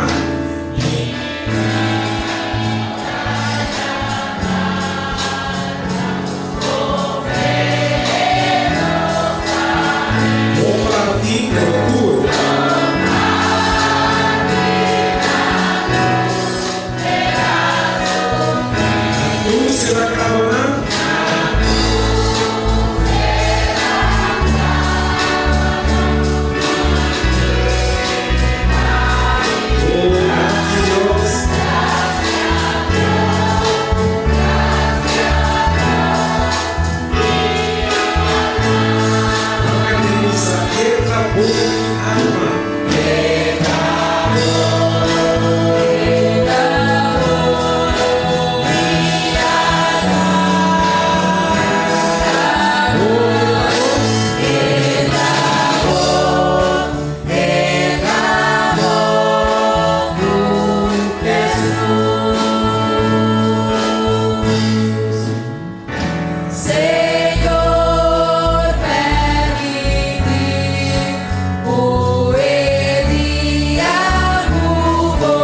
[SPEAKER 1] No parti, pero tur. Tur será caba nan. Oh, danki Dios. Laga mi bisa, e ta bon mi alma.
[SPEAKER 2] E ta bon, e ta bon, mi alma. E ta bon, e ta bon ku Hesus. Señor, permití ku e dia ku bo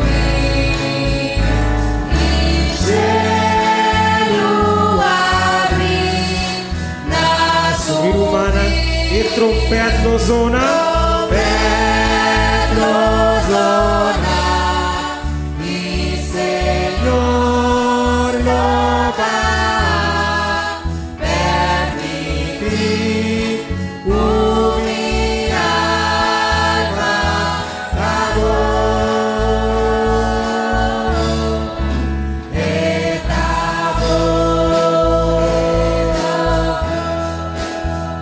[SPEAKER 2] bin i shelu habri na
[SPEAKER 1] Mi rumannan, e trompet lo zona.
[SPEAKER 2] Trompet lo zona i Señor lo baha permití ku mi alma ta bon. E ta bon,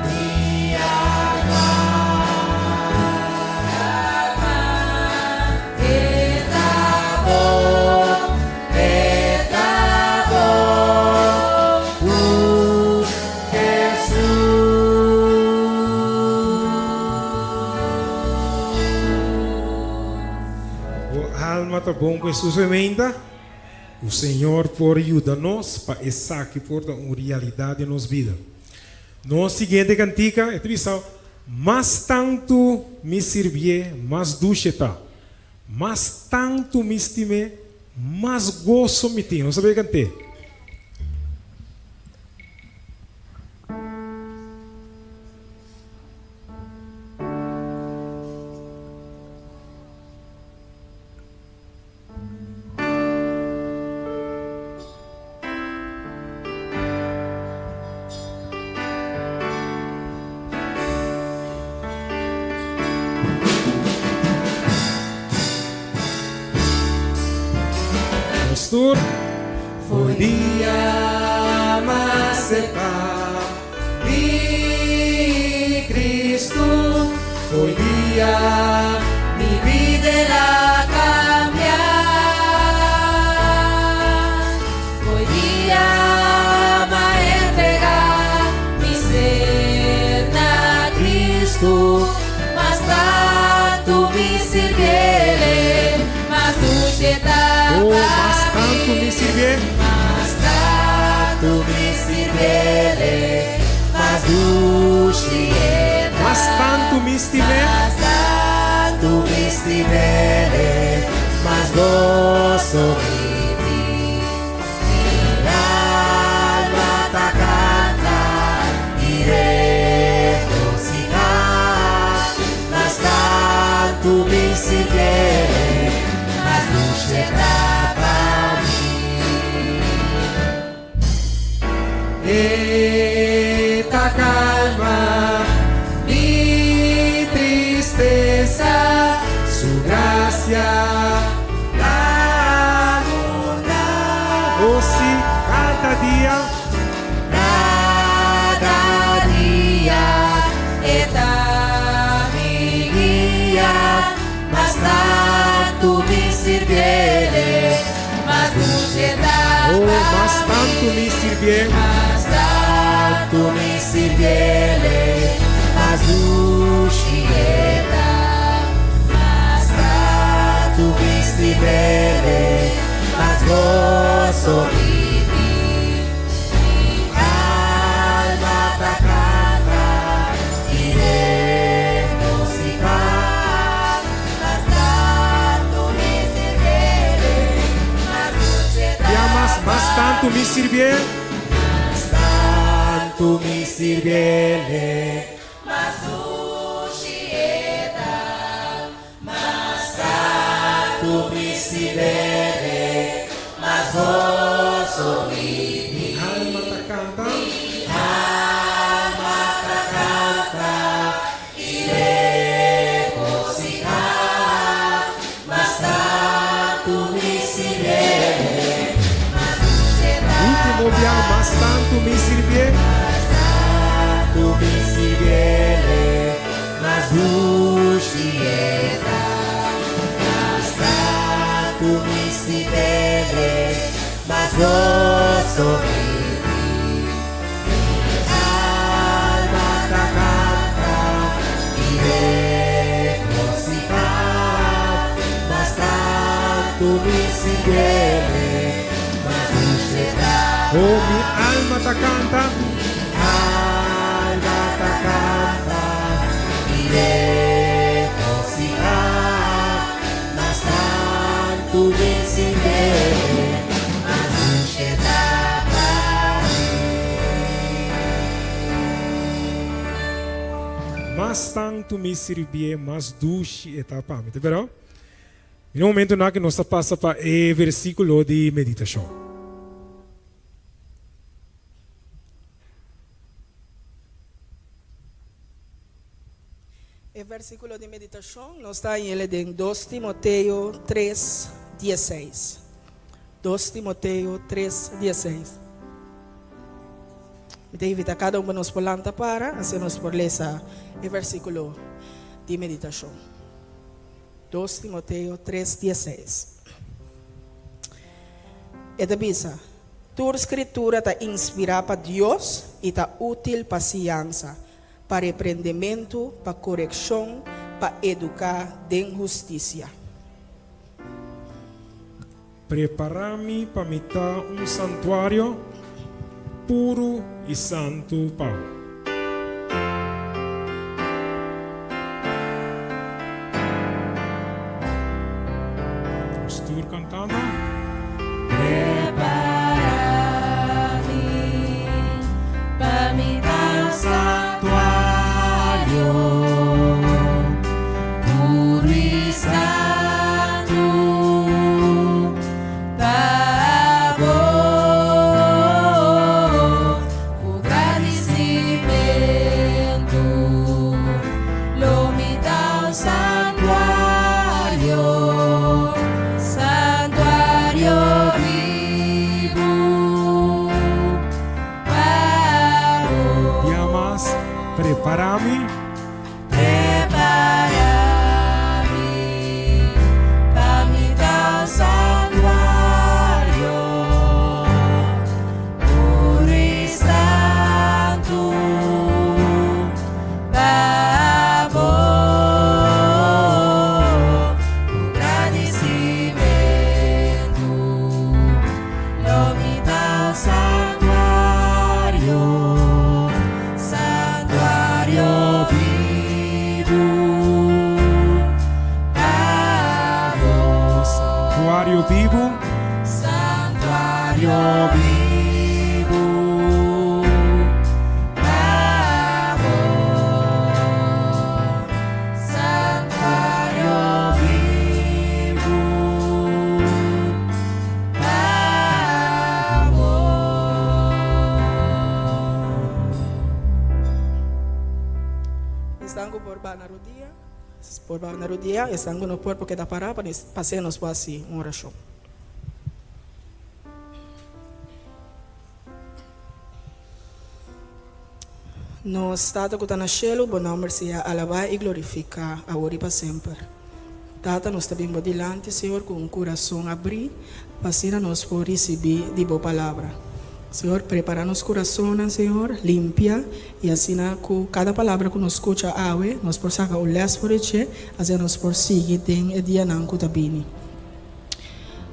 [SPEAKER 2] mi alma.
[SPEAKER 1] bon ku Hesus e meinta? Ku Señor por yuda nos pa esaki por ta un realidat den nos bida. Nos siguiente kantika e ta bisa, Mas tantu mi sirbié, mas dushi e ta. Mas tantu mi stim'é, mas goso mi tin. Nos ta bay kant'é. Nos tur.
[SPEAKER 2] Foi dia mas sepa di Cristo Foi dia mi bida el a cambia Foi dia m'a entrega mi ser na Cristo Mas tantu mi sirbiele mas dulce ta
[SPEAKER 1] Oh,
[SPEAKER 2] pa
[SPEAKER 1] mas tantu mi
[SPEAKER 2] mi
[SPEAKER 1] sirbié.
[SPEAKER 2] Mas tantu mi sirbiele mas dushi e ta
[SPEAKER 1] Mas tantu mi stim'é.
[SPEAKER 2] Mas tantu mi stim'é mas goso mi tin Mi alma ta kanta i regosihá Mas tantu mi sirbié mas dushi ta pa mi. E ta kalma mi tristesa, su grasia ta abundá.
[SPEAKER 1] O si, kada dia.
[SPEAKER 2] Kada dia e ta mi guia, mas tantu mi sirbié, mas dushi e ta
[SPEAKER 1] Oh,
[SPEAKER 2] pa
[SPEAKER 1] mas tantu
[SPEAKER 2] mi.
[SPEAKER 1] mi sirbié.
[SPEAKER 2] Mas tantu mi sirbié, mas dushi e ta. Mas tantu mi sirbié, mas goso mi tin. Mi alma ta kanta i regosihá. Mas tantu mi sirbié, mas dushi ta
[SPEAKER 1] Ya mas, mas tantu mi sirbié.
[SPEAKER 2] Mas tantu mi sirbié, mas dushi e ta. Mas tantu mi sirbié, mas goso mi
[SPEAKER 1] Mi alma ta kanta.
[SPEAKER 2] Mi alma ta kanta i regosihá. Mas tantu mi sirbié, mas dushi e ta
[SPEAKER 1] Último bia, mas tantu mi sirbié.
[SPEAKER 2] Mas tantu mi sirbié, mas dushi e ta. Mas tantu mi sirbié, mas goso mi tin. Mi alma ta kanta i regosihá. Mas tantu mi sirbié, mas dushi e ta.
[SPEAKER 1] Oh, mi alma ta kanta.
[SPEAKER 2] Mi alma ta kanta i regosihá. Mas tantu mi sirbié, mas dushi e ta pa mi.
[SPEAKER 1] Mas tantu mi sirbié, mas dushi e ta pa mi. Ta bèrdat? Na e momentunan aki nos ta pasa pa e versíkulo di meditashon.
[SPEAKER 7] E versíkulo di meditashon nos ta hañ'el den Dos Timoteo tres, diesseis. Dos Timoteo tres, diesseis. Mi ta invitá kada un pa nos por lanta para, asina nos por lesa e versíkulo di meditashon. Dos Timoteo tres, diesseis. E ta bisa, Tur Skritura ta inspirá pa Dios i ta útil pa siñansa, pa reprendementu, pa korekshon, pa eduká den hustisia.
[SPEAKER 1] Prepará mi pa mi ta un santuario puru i santu pa bo. Nos tur kantando.
[SPEAKER 2] Prepará mi pa mi ta un santuario puru i santu pa bo ku gradisimentu lo mi ta un santuario, santuario bibu pa bo.
[SPEAKER 1] Bia mas, prepará mi.
[SPEAKER 2] Prepará mi pa mi ta un santuario puru i santu pa bo ku gradisimentu lo mi ta un santuario, santuario bibu pa bo.
[SPEAKER 1] Santuario bibu.
[SPEAKER 2] Santuario bibu pa bo. Santuario bibu pa bo.
[SPEAKER 7] Esnan ku por baha na rudia, por baha na rudia, esnan ku no por por keda pará pa pas'é nos por hasi un orashon. Nos Tata ku ta na shelu, bo nòmber sea alabá i glorifiká awor i pa semper. Tata, nos ta bin bo dilanti, Señor, ku un kurason abrí, pa asina nos por risibí di bo palabra. Señor, prepará nos kurasonnan, Señor, limpia, i asina ku kada palabra ku nos skucha awe, nos por saka un lès for di dje, asina nos por sigui den e dianan ku ta bini.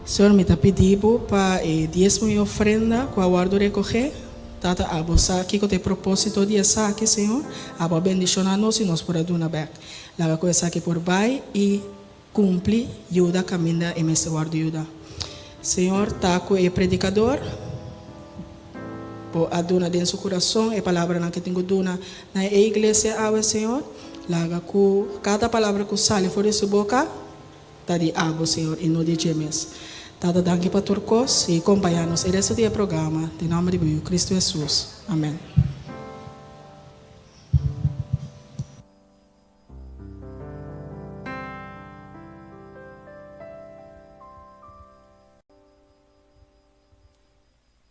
[SPEAKER 7] Señor, mi ta pidi bo pa e diesmo i ofrenda ku a wòrdu rekogé. Tata, abo sa kiko ta e propósito di esaki, Señor. Abo a bendishoná nos i nos por a duna bèk. Laga ku esaki por bai i kumpli yuda kaminda e mester wòrdu yuda. Señor, ta ku e predikador. Bo a duna den su kurason e palabranan ku e tin ku duna na e iglesia awe, Señor. Laga ku kada palabra ku sali for di su boka ta di abo, Señor, i no di dje mes. Tata, danki pa tur kos i kompañá nos e resto di e programa. Den nòmber di bo Yu, Kristu Hesus. Amèn.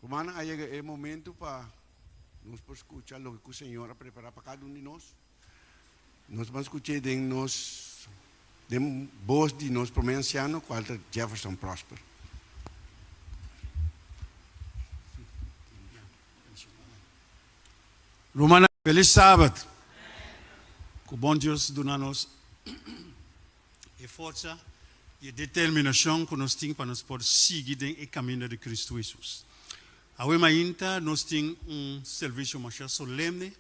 [SPEAKER 9] Rumannan, a yega e momento pa nos por skucha loke ku Señor a prepará pa kada un di nos. Nos ban skuch'é den nos den bos di nos promé ansiano, kual ta Jefferson Prosper.
[SPEAKER 10] Rumannan, felis Sabat! Ku bon Dios duna nos e forsa i e determinashon ku nos tin pa nos por sigui den e kaminda di Kristu Hesus. Awe mainta nos tin un servisio masha solemne,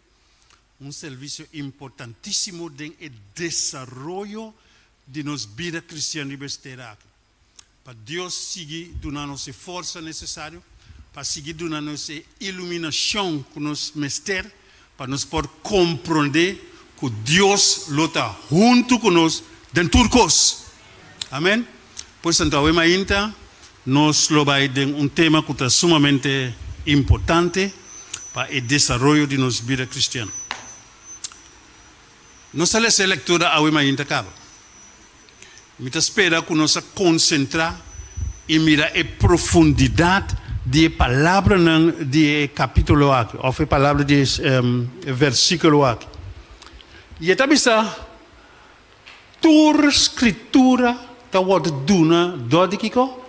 [SPEAKER 10] un servisio importantísimo den e desaroyo di nos bida kristian riba es tera aki. Pa Dios sigui duna nos e forsa nesesario, pa sigui duna nos e iluminashon ku nos mester pa nos por komprondé ku Dios lo ta huntu ku nos den tur kos. Amen. Pues anto awe mainta nos lo bai den un tema ku ta sumamente importante pa e desaroyo di nos bida kristian. Nos ta lesa e lektura awe mainta kaba. Mi ta spera ku nos a konsentrá i mira e profundidat di e palabranan di e kapítulo aki òf e palabra di e versíkulo aki. I e ta bisa, Tur Skritura ta wòrdu duna dor di kiko?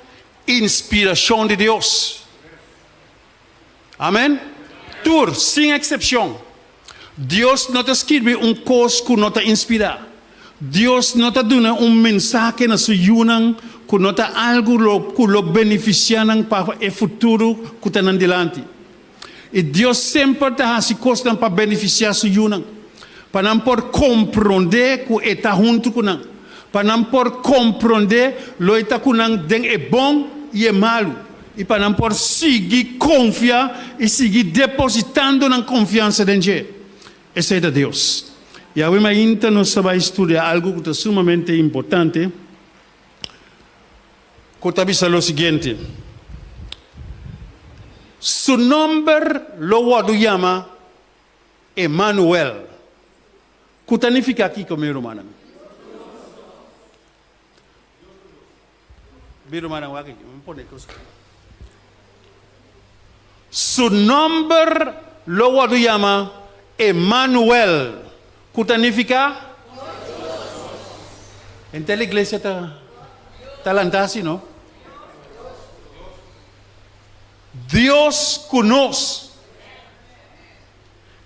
[SPEAKER 10] Inspirashon di Dios. Amen. Tur, sin eksepshon. Dios no ta skirbi un kos ku no ta inspirá. Dios no ta duna un mensahe na su yunan ku no ta algu lo ku lo benefisiá nan pa e futuro ku ta nan dilanti. I Dios semper ta hasi kosnan pa benefisiá su yunan, pa nan por komprondé ku e ta huntu ku nan, pa nan por komprondé lo e ta ku nan den e bon i e malu, i pa nan por sigui konfia i sigui depositando nan konfiansa den dje. Esei ta Dios. I awe mainta nos ta bai studia algu ku ta sumamente importante, ku ta bisa lo siguiente, Su nòmber lo wòrdu yama Emanuel, ku ta nifiká kiko, mi rumannan? Mi rumannan, wak aki, mi pone kos aki. Su nòmber lo wòrdu yama Emanuel, ku ta nifiká? Henter la iglesia ta ta lantá asi, no? Dios ku nos.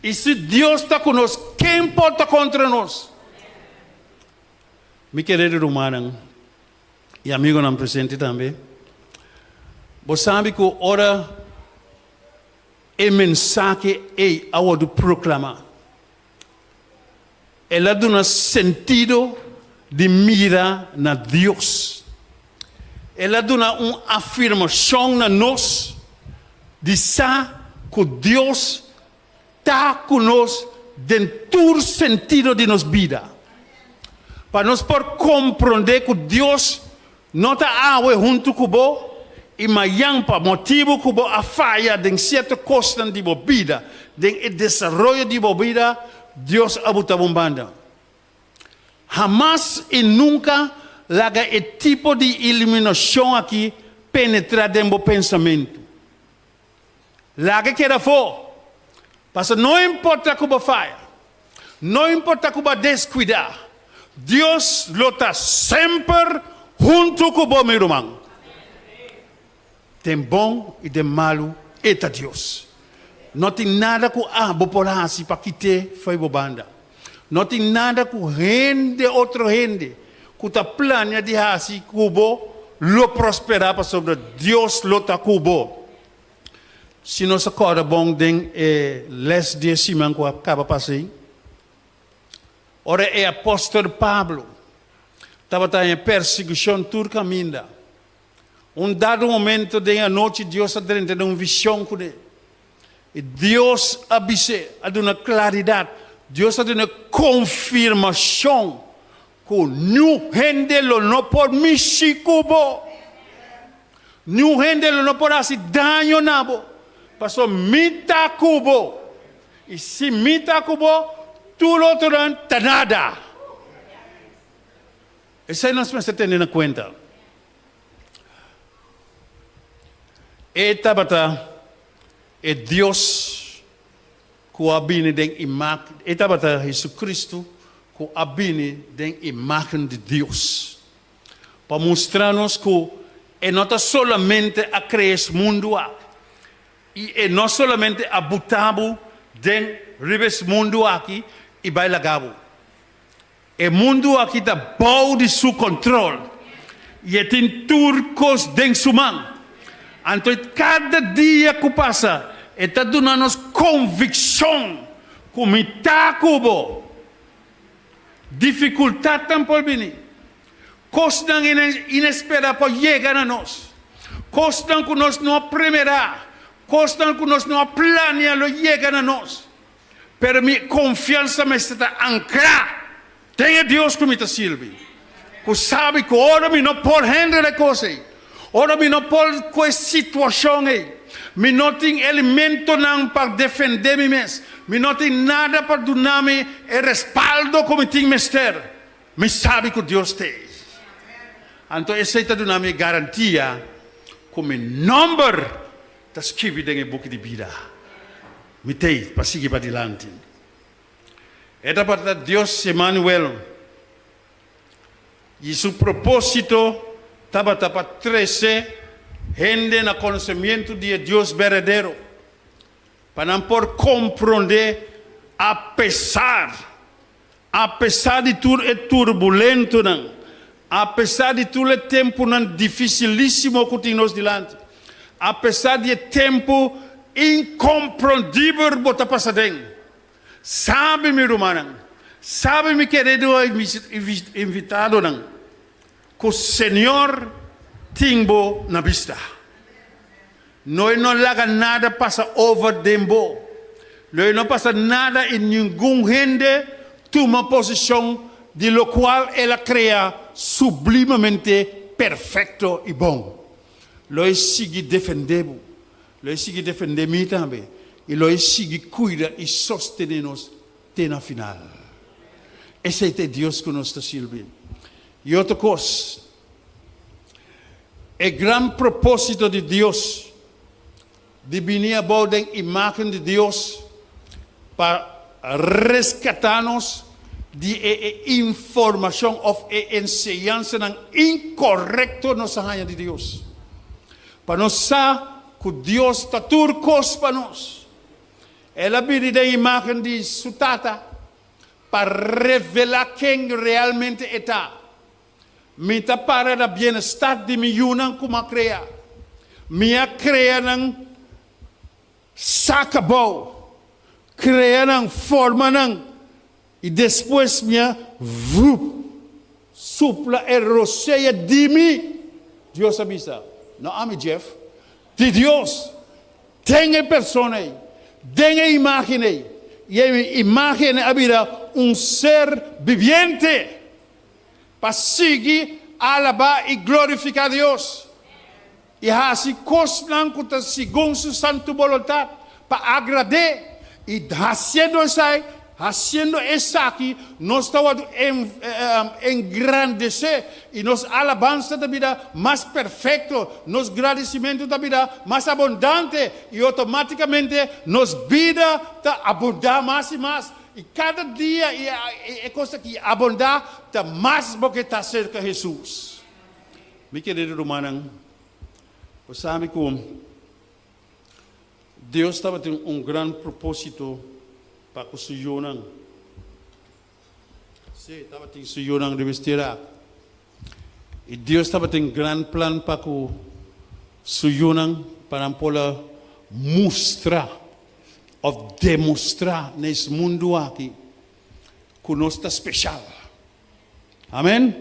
[SPEAKER 10] I si Dios ta ku nos, ken por ta kontra nos? Mi kerido rumannan i amigonan presente tambe, bo sabi ku ora e mensahe ei a wòrdu proklamá, el a duna sentido di mira na Dios. El a duna un afirmashon na nos di sa ku Dios Ta ku nos den tur sentido di nos bida. Pa nos por komprondé ku Dios no ta awe huntu ku bo i mayan pa motibu ku bo a faya den sierto kosnan di bo bida, den e desaroyo di bo bida, Dios a buta bo un banda. Hamas i nunka laga e tipo di iluminashon aki penetrá den bo pensamentu. Laga keda afó. Pasobra no importa ku bo faya, no importa ku bo a deskuidá, Dios lo ta semper huntu ku bo, mi ruman. Den bon i den malu, e ta Dios. No tin nada ku abo por hasi pa kit'é fo'i bo banda. No tin nada ku hende, otro hende, ku ta plania di hasi ku bo lo prosperá pasobra Dios lo ta ku bo. Si nos a kòrda bon den e lès di e siman ku a kaba pasa ei, ora e apòstel Pablo tabata haña persigushon tur kaminda, un dado momento den e anochi Dios a drenta den un vishon kuné. I Dios a bis'é, a duna klaridat, Dios a duna konfirmashon ku niun hende lo no por mishi ku bo. Niun hende lo no por hasi daño na bo, pasobra mi ta ku bo. I si mi ta ku bo, tur otronan ta nada. Esei nos mester tene na kuenta. E tabata e Dios ku a bini den imágen, e tabata Hesukristu ku a bini den imágen di Dios, pa mustra nos ku e no ta solamente a krea es mundu aki, i e no solamente a buta bo den riba es mundu aki i bai laga bo. E mundu aki ta bou di su kontrol i e tin tur kos den su man. Anto kada dia ku pasa e ta duna nos konvikshon ku mi ta ku bo. Difikultatnan por bini, kosnan inesperá por yega na nos, kosnan ku nos no a premerá, kosnan ku nos no a plania lo yega na nos. Pero mi konfiansa mester ta ankrá den e Dios ku mi ta sirbi, ku sabi ku ora mi no por hende e kos ei, ora mi no por ku e situashon ei, mi no tin elementonan pa defendé mi mes, mi no tin nada pa duna mi e respaldo ku mi tin mester, mi sabi ku Dios ta ei. Anto esei ta duna mi e garantia ku mi nòmber ta skibi den e buki di bida. Mi t'ei pa sigui padilanti. E tabata Dios Emanuel, i su propósito tabata pa trese hende na konosemientu di e Dios berdadero, pa nan por komprondé apesar, apesar di tur e turbulentonan. Apesar di tur e tempunan difisilísimo ku tin nos dilanti, apesar di e tempu inkomprondibel bo ta pasa den, sabi mi rumannan, sabi mi kerido invitadonan, ku Señor tin bo na bista. Lo e no laga nada pasa over den bo. Lo e no pasa nada i ningun hende tuma posishon di lokual el a krea sublimemente perfekto i bon. Lo e sigui defendé bo. Lo e sigui defendé mi tambe. I lo e sigui kuida i sostené nos te na final. Esei ta e Dios ku nos ta sirbi. I otro kos. E gran propósito di Dios di bini abou den imágen di Dios pa reskatá nos di e e informashon òf e enseñansanan inkorekto nos a haña di Dios. Pa nos sa ku Dios ta tur kos pa nos. El a bini den imágen di su Tata pa revelá ken realmente e ta. Mi ta para na bienestar di mi yunan ku mi a krea. Mi a krea nan saka bou, krea nan, forma nan, i despues mi a vup, supla e rosea di mi, Dios a bisa. No ami, Jeff, di Dios, den e persona ei, den e imágen ei, i e imágen a bira un ser bibiente. Pa sigui alabá i glorifiká Dios i hasi kosnan ku ta segun su santu boluntat pa agrad'é. I hasiendo esei, hasiendo esaki, nos ta wòrdu engrandesé i nos alabansa ta bira mas perfekto, nos gradisimentu ta bira mas abundante i outomátikamente nos bida ta abundá mas i mas. I kada dia i e kos aki abondá ta mas bo ke ta serka Hesus. Mi kerido rumannan, bo sabi ku Dios tabatin un gran propósito pa ku su yunan. Sí, tabatin su yunan riba es tera. I Dios tabatin gran plan pa ku su yunan pa nan por a mustra òf demostrá na es mundu aki ku nos ta speshal. Amen.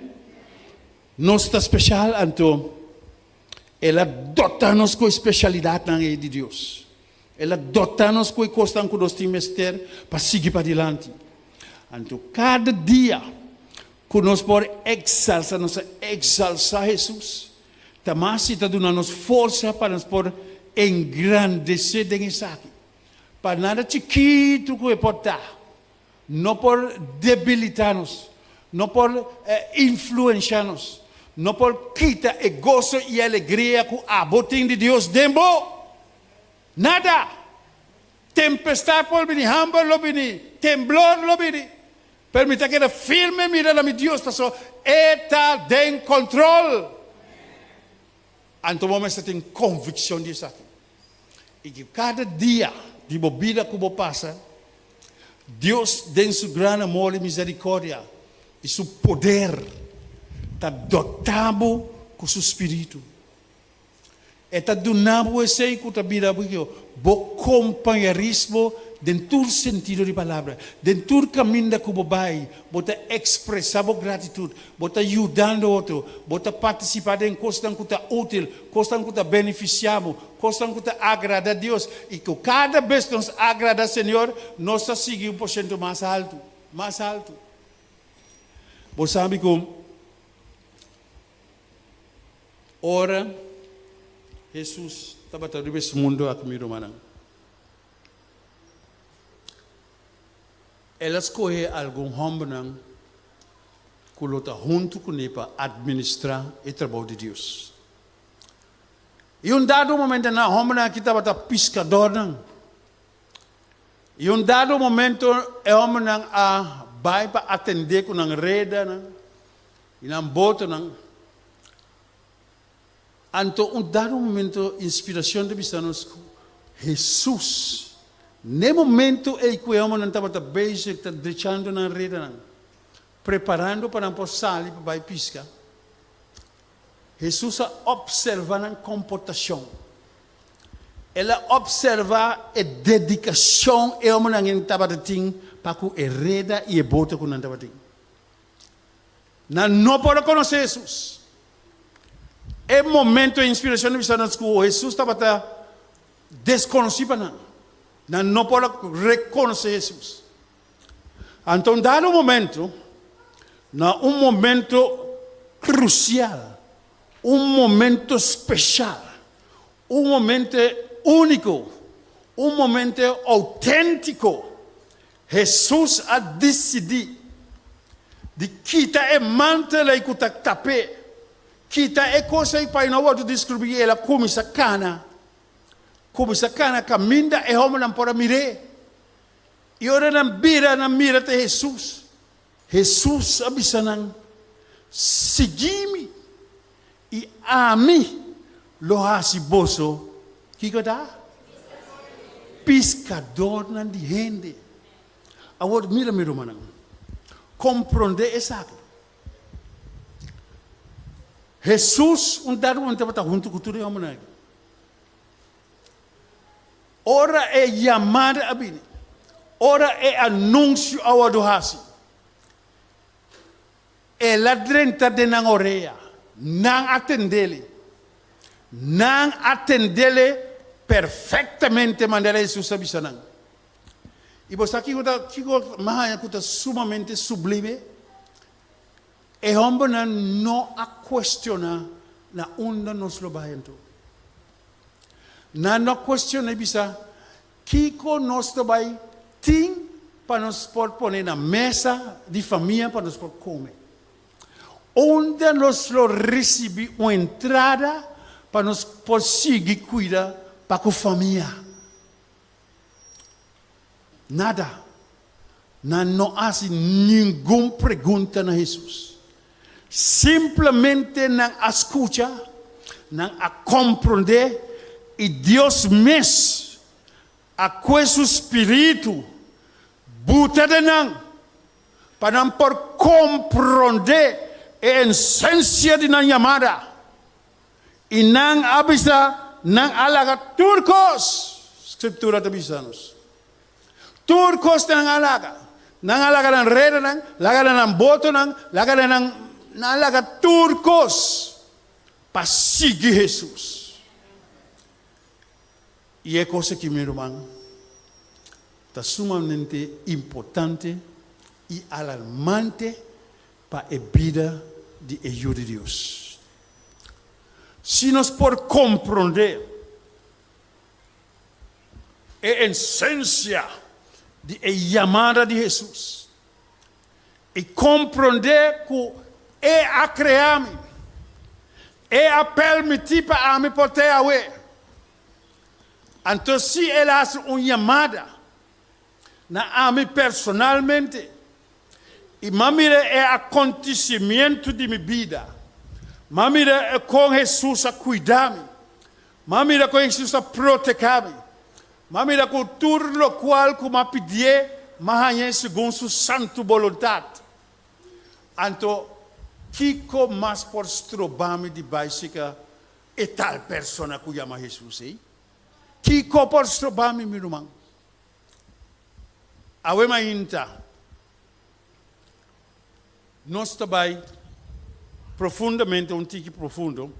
[SPEAKER 10] Nos ta speshal, anto El a dotá nos ku e speshalidatnan ei di Dios. El a dotá nos ku e kosnan ku nos tin mester pa sigui padilanti. Anto kada dia ku nos por eksalsá, nos a eksalsá Hesus, ta mas si ta duna nos forsa pa nos por engrandesé den esaki. Pa nada chikitu ku e por ta, no por debilitá nos, no por influenshá nos, no por kita e goso i alegria ku abo tin di Dios den bo. Nada! Tempestad por bini, hamber lo bini, temblor lo bini, pero mi ta keda firme mira na mi Dios pasobra e ta den control. Anto bo mester tin conviccion di esaki. I ku kada dia di bo bida ku bo pasa, Dios den su gran amor i misericordia i su poder ta dota bo ku su spiritu. E ta duna bo esei ku ta bira bo kompañerismo den tur sentido di palabra. Den tur kaminda ku bo bai, bo ta ekspresá bo gratitut, bo ta yudando otro, bo ta partisipá den kosnan ku ta útil, kosnan ku ta benefisiá bo, kosnan ku ta agradá Dios. I ku kada bes nos agradá Señor, nos ta sigui un porshento mas haltu, mas haltu. Bo sabi ku. Ora Hesus tabata riba es mundu aki, mi rumannan, El a skohe algun hòmbernan ku lo ta huntu kuné pa atministrá e trabou di Dios. I un dado momento nan hòmbernan aki tabata piskadornan. I un dado momento e hòmbernan a bai pa atendé ku nan redanan I nan botonan. Anto un dado momento inspiracion ta bisa nos cu Jesus, n'e momento ey cu e homonan tabata bezig ta drechando nan redanan, preparando pa nan por sali pa bay pisca.
[SPEAKER 11] Hesus a opservá nan komportashon. El a opservá e dedikashon e hòmbernan tabata tin pa ku e reda i e boto ku nan tabatin. Nan no por a konosé Hesus. E momento e inspirashon a bisa nos ku Hesus tabata deskonosí pa nan. Nan no por a rekonosé Hesus. Anto un dado momento, na un momento krusial, un momento speshal, un momento úniko, un momento outéntiko, Hesus a disidí di kita e mantel ei ku ta tap'é, kita e kos ei pa e no wòrdu deskrubí i el a kuminsá kana, kuminsá kana kaminda e hòmbernan por a mir'é. I ora nan bira, nan mira ta Hesus. Hesus a bisa nan, Sigui mi, i ami lo hasi boso, kiko ta? Piskadornan di hende. Awor, mira mi rumannan, komprondé esaki. Hesus un dado momento tabata huntu ku tur e hòmbernan aki. Ora e yamada a bini, ora e anunsio a wòrdu hasi, el a drenta den nan orea, nan a tend'El. Nan a tend'El perfektamente manera Hesus a bisa nan. I bo sa kiko ta, kiko mi a haña ku ta sumamente sublime? E hòmbernan no a kuestioná na unda nos lo bai anto. Nan no a kuestioná i bisa, Kiko nos ta bai tin pa nos por pone na mesa di famia pa nos por kome? Unda nos lo risibí un entrada pa nos por sigui kuida pa ku famia? Nada. Nan no hasi ningun pregunta na Hesus. Simplemente nan a skucha, nan a komprondé i Dios mes a kue su spiritu buta den nan pa nan por komprondé e esensia di nan yamada. I nan a bisa, Nan a laga tur kos, Skriptura ta bisa nos. Tur kos nan a laga. Nan a laga nan redanan, laga nan botonan, laga nan, nan a laga tur kos pa sigui Hesus. I e kos aki, mi ruman, ta sumamente importante i alarmante pa e bida di e yu di Dios. Si nos por komprondé e esensia di e yamada di Hesus i komprondé ku E a krea mi, E a permití pa ami por te awe, anto si El hasi un yamada na ami personalmente i m'a mira e akontesimientu di mi bida, m'a mira kon Hesus a kuida mi, m'a mira kon Hesus a proteká mi, m'a mira ku tur lokual ku m'a pidié m'a hañ'é segun su santu boluntat. Anto, kiko mas por stroba mi di bai sika e tal persona ku yama Hesus ei? Kiko por stroba mi, mi ruman? Awe mainta nos ta bai profundamente, un tiki profundo.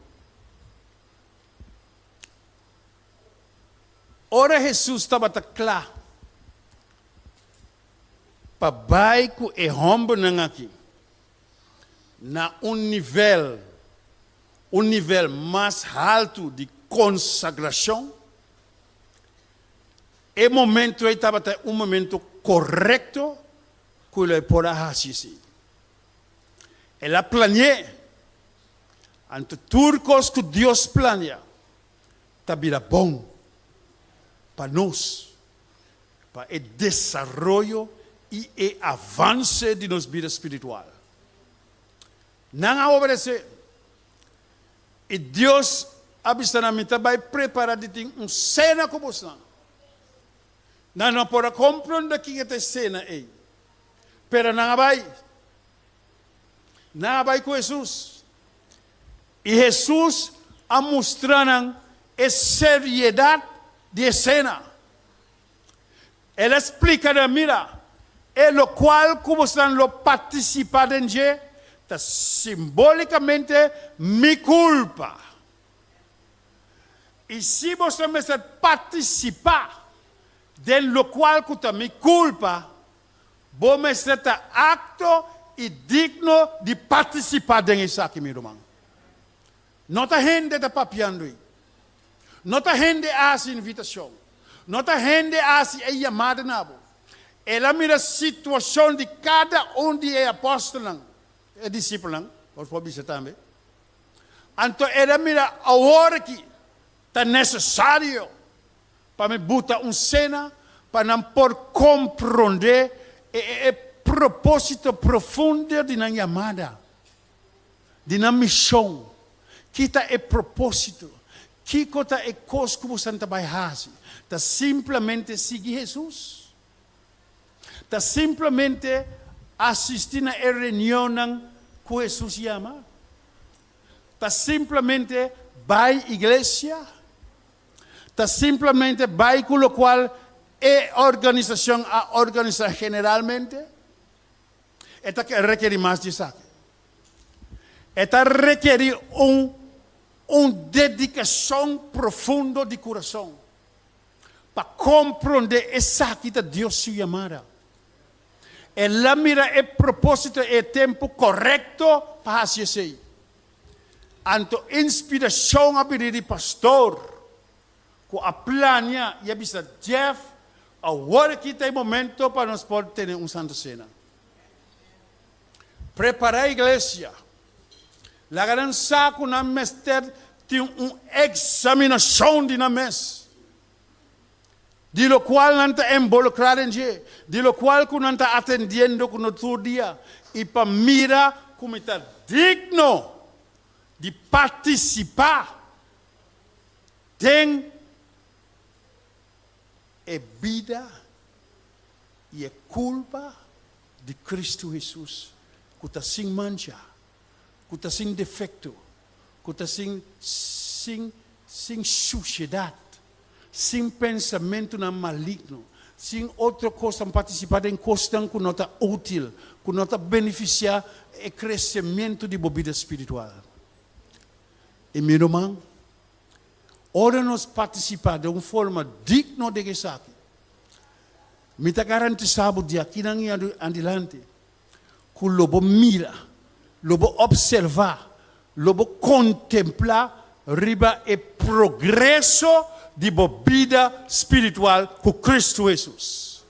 [SPEAKER 11] Ora Hesus tabata kla pa bai ku e hòmbernan aki na un nivel, un nivel mas haltu di konsagrashon, E momento ei tabata un momento korekto ku lo e por a hasi esei. El a plani'é. Anto tur kos ku Dios plania ta bira bon pa nos, pa e desaroyo i e avanse di nos bida spiritual. Nan a obedesé. I Dios a bisa nan, Mi ta bai prepará di tin un sena ku bosnan. Nan no por a komprondé kiko ta e sena ei, pero nan a bai. Nan a bai ku Hesus. I Hesus a mustra nan e seriedat di e sena. El a splika nan, Mira, e lokual ku bosonan lo partisipá den dje ta simbólikamente mi kulpa. I si bosonan mester partisipá den lokual ku ta mi kulpa, Bo mester ta apto i digno di partisipá den esaki, mi ruman. No ta hende ta papiando ei. No ta hende a hasi invitashon. No ta hende a hasi e yamada na bo. El a mira situashon di kada un di e apòstelnan, e disipelnan, nos por bisa tambe. Anto el a mira awor aki ta nesesario Pa mi buta un sena pa nan por komprondé e propósito profundo di nan yamada, di nan mishon. Ki ta e propósito? Kiko ta e kos ku bosan ta bai hasi? Ta simplemente sigui Hesus? Ta simplemente asistí na e reunionnan ku Hesus yama? Ta simplemente bai iglesia? Ta simplemente bai ku lokual e organisashon a organisá generalmente? E ta rekerí mas di esaki. E ta rekerí un un dedikashon profundo di kurason pa komprondé esaki ta Dios su yamada. El a mira e propósito i e tempu korekto pa hasi esei. Anto inspirashon a bini di pastor ku a plania i a bisa Jeff, awor aki ta e momento pa nos por tene un Santa Sena. Prepará iglesia. Laga nan sa ku nan mester tin un eksaminashon di nan mes, di lokual nan ta embolukrá den dje, di lokual ku nan ta atendiendo ku no tur dia, i pa mira ku mi ta digno di partisipá den e bida i e kulpa di Kristu Hesus, ku ta sin mancha, ku ta sin defekto, ku ta sin sin sin sushedat. Sin pensamentunan maligno, sin otro kosnan partisipá den kosnan ku no ta útil, ku no ta benefisiá e kresementu di bo bida spiritual. I mi ruman, ora nos partisipá den un forma digno den esaki, mi ta garantisá bo di akinan i adilanti ku lo bo mira, lo bo opservá, lo bo kontemplá riba e progreso di bo bida spiritual ku Kristu Hesus.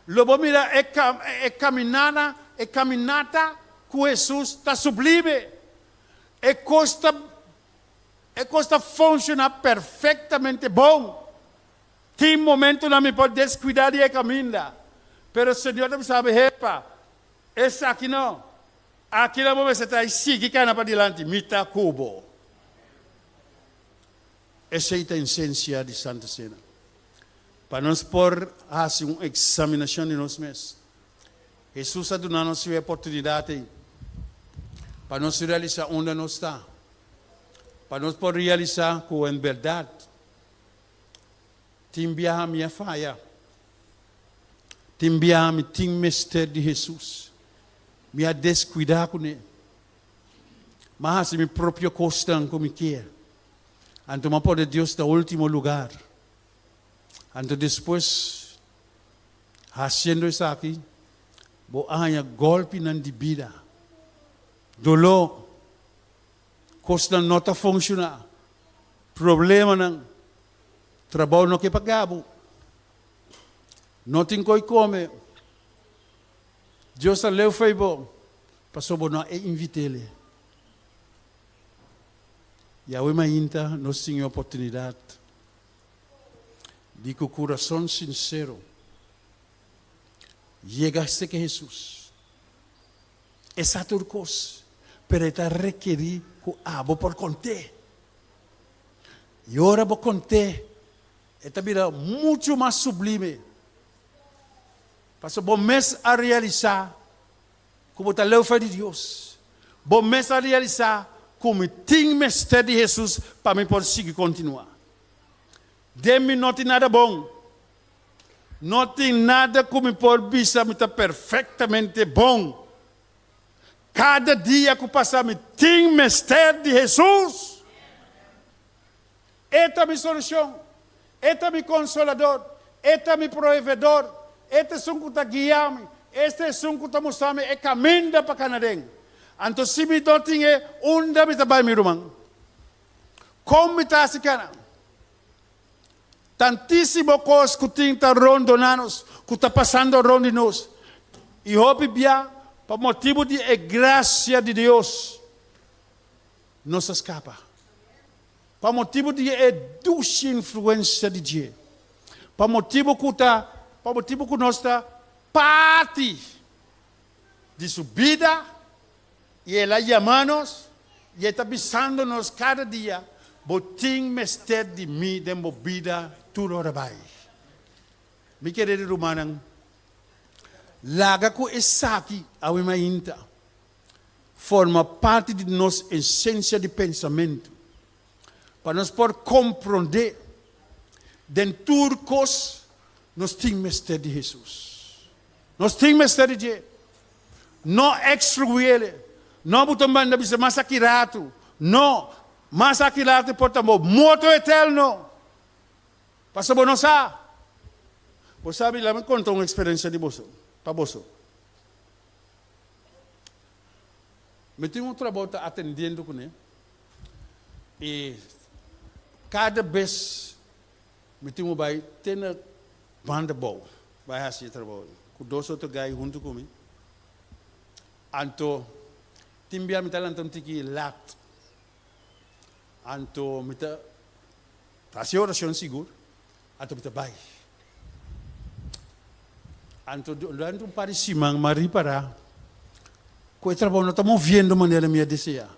[SPEAKER 11] Lo bo mira e e kaminada, e kaminata ku Hesus ta sublime. E kos ta e kos ta funshoná perfektamente bon. Tin momentunan mi por deskuidá di e kaminda, pero Señor ta bisa mi, Hepa, esaki no. Aki nan bo mester ta i sigui kana padilanti, mi ta ku bo. Esei ta esensia di Santa Sena. Pa nos por hasi un eksaminashon di nos mes. Hesus a duna nos e oportunidat ei pa nos realisá unda nos ta, pa nos por realisá ku en bèrdat Tin biaha mi a faya. Tin biaha mi tin mester di Hesus. Mi a deskuidá kuné. Mi a hasi mi propio kosnan ku mi kier. Anto mi a pone Dios na último lugar. Anto despues, hasiendo esaki, bo a haña gòlpinan di bida, doló, Kosnan no ta funshoná, problemanan, trabou no ke paga bo, no tin koi kome, Dios ta leu fei bo, pasobra bo no a invit'El. I awe mainta nos tin e oportunidat di ku kurason sinsero yega serka Hesus. E sa tur kos, pero e ta rekerí ku abo por kont'é. I ora bo kont'é, e ta bira muchu mas sublime, pasobra bo mes a realisá ku bo ta leu for di Dios. Bo mes a realisá ku mi tin mester di Hesus pa mi por sigui kontinuá. Den mi no tin nada bon. No tin nada ku mi por bisa mi ta perfektamente bon. Kada dia ku pasa mi tin mester di Hesus. E ta mi solushon, E ta mi konsolador, E ta mi proevedor, E ta esun ku ta guia mi, E ta esun ku ta mustra mi e kaminda pa kana den. Anto si mi no tin E, unda mi ta bai mi ruman? Kon mi ta hasi kana? Tantísimo kos ku tin ta rondona nos, ku ta pasando rond di nos. I hopi bia, pa motibu di e grasia di Dios, nos a skapa. Pa motibu di e dushi influensia di dje. Pa motibu ku ta, pa motibu ku nos ta parti di su bida i el a yama nos i e ta bisando nos kada dia, Bo tin mester di mi den bo bida tur ora bai. Mi kerido rumannan, laga ku esaki awe mainta forma parti di nos esensia di pensamentu, pa nos por komprondé den tur kos nos tin mester di Hesus. Nos tin mester di dje. No ekskluiel. No bo ta manda bisa mas aki ratu. No, mas aki ratu por ta bo morto eterno. Pasobra bo no sa. Bo sabi, laga mi konta un eksperensia di boso, pa boso. Mi tin un trabou ta atendiendo kuné i kada bes mi tin ku bai te na banda bou bai hasi e trabou ku dos otro gai huntu ku mi. Anto tin bia mi ta lanta un tiki lat, anto mi ta hasi orashon sigur, anto mi ta bai. Anto durante un par di siman mi a ripará ku e trabou no ta moviendo manera mi a deseá.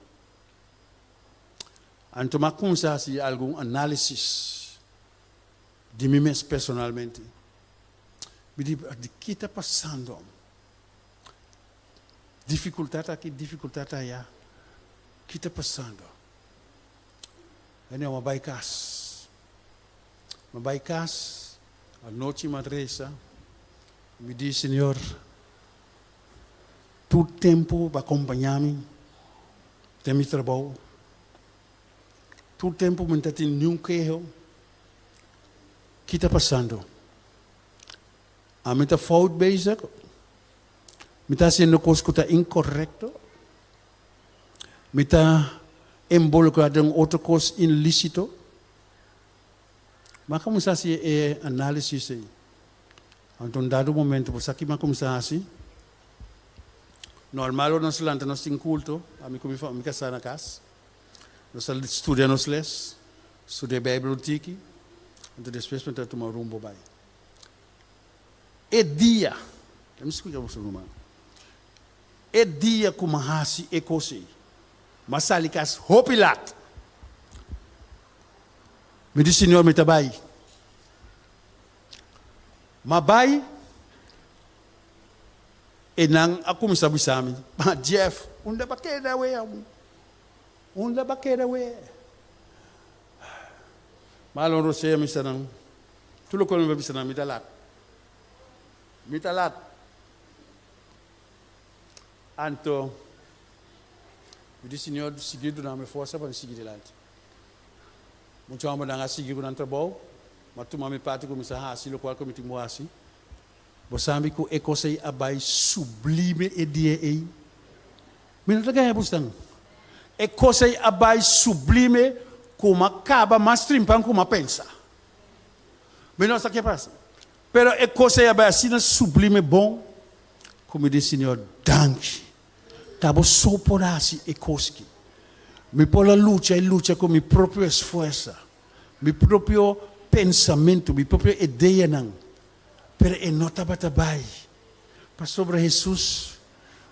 [SPEAKER 11] Anto mi a kuminsá hasi algun análisis di mi mes personalmente. Mi di, di ki ta pasando? Difikultat aki, difikultat aya. Ki ta pasando? Anyway, mi a bai kas. Mi a bai kas, anochi mi a resa, mi di, Señor, tur tempu bo a kompañá mi den mi trabou, tur tempu mi no ta tin niun keho, ki ta pasando? Ami ta fout bezig? Mi ta hasiendo kos ku ta inkorekto? Mi ta involukrá den otro kos inlísito? M'a kuminsá hasi e análisis ei. Anto un dado momento, bo sa ki m'a kuminsá hasi? Normal ora nos lanta nos tin kulto, ami ku mi mi kasá na kas. Nos ta studia nos les, studia Beibel un tiki, anto despues mi ta tuma rumbo bai. E dia, mi skucha boso ruman, e dia ku m'a hasi e kos ei, m'a sali kas hopi lat. Mi di, Señor, mi ta bai. M'a bai, e nan a kuminsá bisa mi, Ma Jeff, unda bo a keda awe amo? Unda bo a keda awe? M'a hala un rosea, mi bisa nan, tur loke mi a bisa nan, mi ta lat. Mi ta lat. Anto, mi di, Señor, sigui duna mi forsa pa mi sigui dilanti. Mucha hombernan a sigui ku nan trabou, m'a tuma mi parti kuminsá hasi lokual ku mi tin ku hasi. Bo sabi ku e kos ei a bai sublime e dia ei? Mi no ta gaña bosnan. E kos ei a bai sublime ku m'a kaba mas trimpan ku m'a pensa. Mi no sa ke pasa. Pero e kos ei a bai asina sublime bon ku mi di, Señor, danki. Ta bo so por hasi e kos aki. Mi por a lucha e lucha ku mi propio esfuersa, mi propio pensamentu, mi propio ideanan, pero e no tabata bai, pasobra Hesus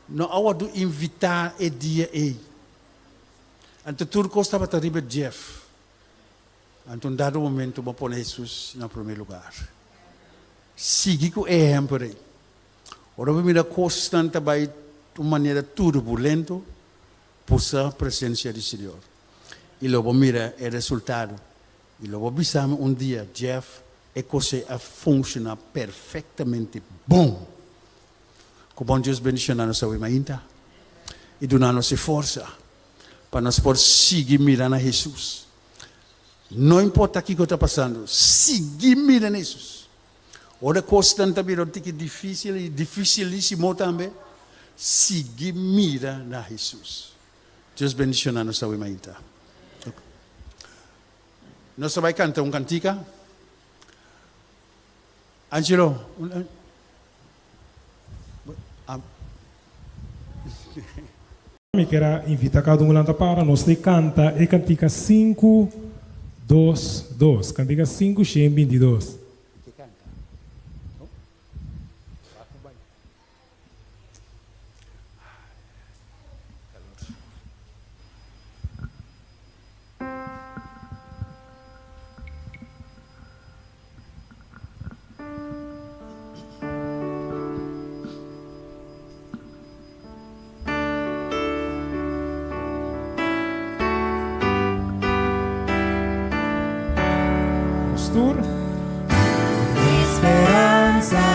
[SPEAKER 11] no a wòrdu invitá e dia ei. Anto tur kos tabata riba Jeff. Anto un dado momento bo a pone Hesus na promé lugar. Sigui ku e ehèmpel ei. Ora bo mira kosnan ta bai un manera turbulento, Buska presensia di Señor i lo bo mira e resultado i lo bo bisa mi un dia, Jeff, e kos ei a funshoná perfektamente bon. Ku bon Dios bendishoná nos awe mainta i duna nos e forsa pa nos por sigui mira na Hesus. No importa kiko ta pasando, sigui mira na Hesus. Ora kosnan ta bira un tiki difísil i difisilísimo tambe, sigui mira na Hesus. Dios bendishoná nos awe mainta. Nos ta bai kanta un kantika. Angelo, un.
[SPEAKER 1] Mi kier a invita cada un lanta para nos ta canta e cantica sinku dos dos, cantica 522. Nos tur. Mi speransa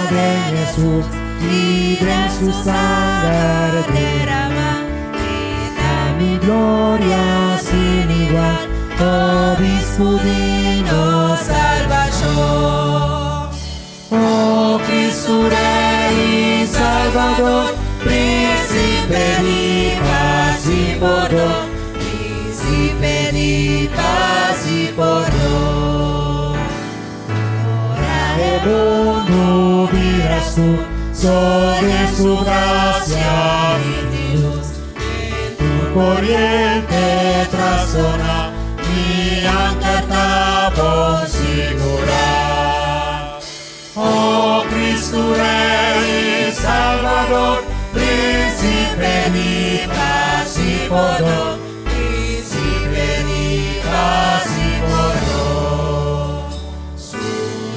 [SPEAKER 1] den Hesus i den su sanger derama E ta mi gloria sin igual Obispu di nos salbashon. O Cristo Rey y Salvador, Príncipe di paz y pordon, Príncipe di paz y pordon. Ora e mundu bira skur, Sobre su gracia bini luz, Den tur coriente trastorná, Mi anker ta bon sigurá. O Cristo Rey y Salvador, Príncipe di paz y pordon, Príncipe di paz y pordon. Su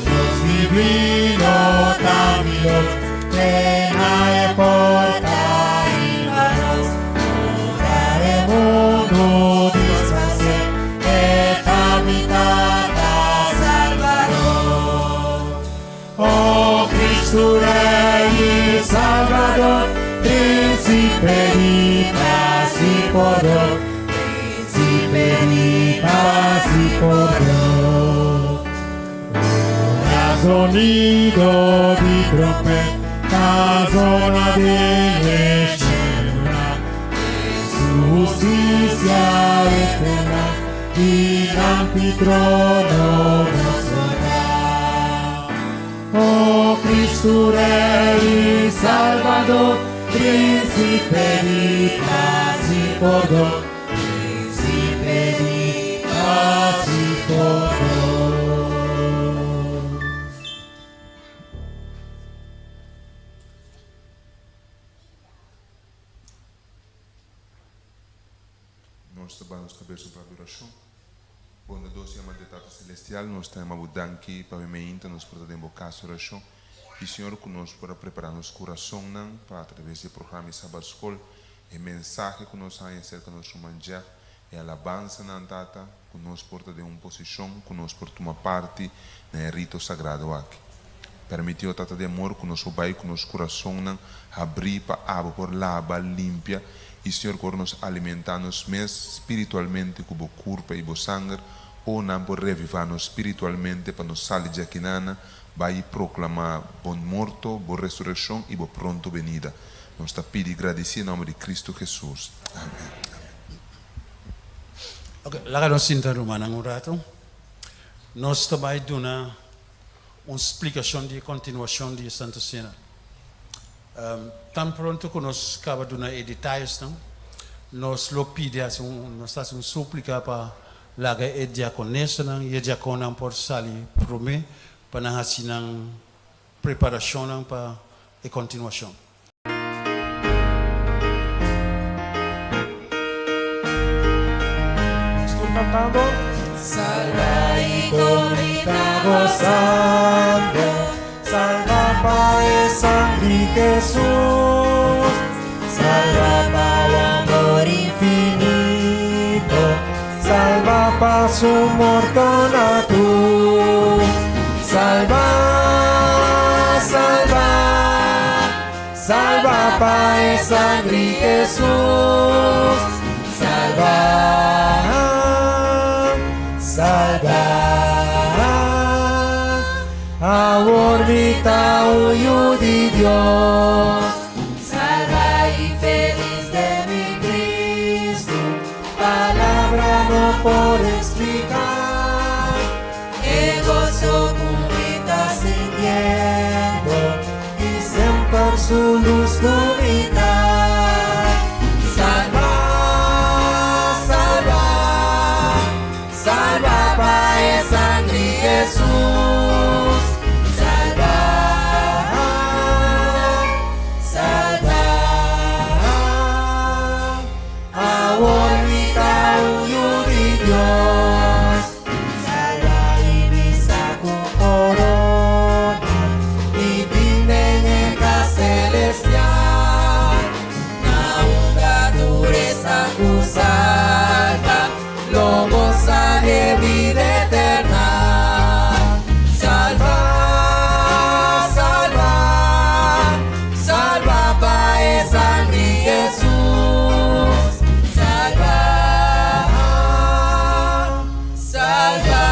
[SPEAKER 1] luz divino ta mi luz, Te na e porta riba nos, Ora e mundu disparcé, E ta mi Tata Salvador. O Cristo Rey y Salvador, Príncipe di paz y pordon, Príncipe di paz y pordon. Ora zonido di trompet ta zona den e shelunan, Den su husticia eterna, dilanti trono nos lo ta. O Cristo Rey y Salvador, Príncipe di paz y pordon, Príncipe di paz y pordon.
[SPEAKER 12] Nos ta baha nos kabes pa adorashon. Bondadoso i amante Tata Selestial, nos ta yama Bo danki pa meinta nos por ta den Bo kas orashon. I Señor, ku nos por a prepará nos kurasonnan pa atraves di e programa di Sabat Skol, e mensahe ku nos haña serka nos ruman Jeff, e alabansanan, Tata, ku nos por ta den un posishon ku nos por tuma parti na e rito sagrado aki. Permití, o Tata di amor, ku nos por bai ku nos kurasonnan habrí pa Abo por laba, limpia, i, Señor, ku ora nos alimentá nos mes spiritualmente ku Bo kurpa i Bo sanger, o nan por revivá nos spiritualmente pa nos sali djakinana bai i proklamá Bo morto, Bo resurekshon i Bo pronto benida. Nos ta pidi i gradisí e nòmber di Kristu Hesus. Amèn.
[SPEAKER 11] Ok, laga nos sinta rumannan un ratu. Nos ta bai duna un splikashon di e kontinuashon di e Santa Sena. Tan pronto ku nos kaba duna e detayesnan, nos lo pidi hasi un, nos ta hasi un súplika pa laga e diakonesanan i e diakonnan por sali promé pa nan hasi nan preparashonnan pa e kontinuashon.
[SPEAKER 1] Nos tur cantando.
[SPEAKER 2] Salva y
[SPEAKER 1] Ta gozando, salva pa e sangre di Jesus, salva pa bo amor infinito. pa su morto na cruz. Salba, salba, salba pa e sangre Jesus. Salba, salba. Awor mi ta un yu di Dios. Salba y feliz den mi Cristo, palabra no por explica. E gozo cu mi ta sintiendo y semper su luz cu mi ta. Salba, salba, salba pa e sangre Jesus. Salba, salba. Awor mi ta un yu di Dios. Salba y mi sa cu corona y bin den e cas celestial. Na unda tur esnan cu salba lo goza di bida eterna. Salba, salba, salba pa e sangre Jesus. Salba, salba.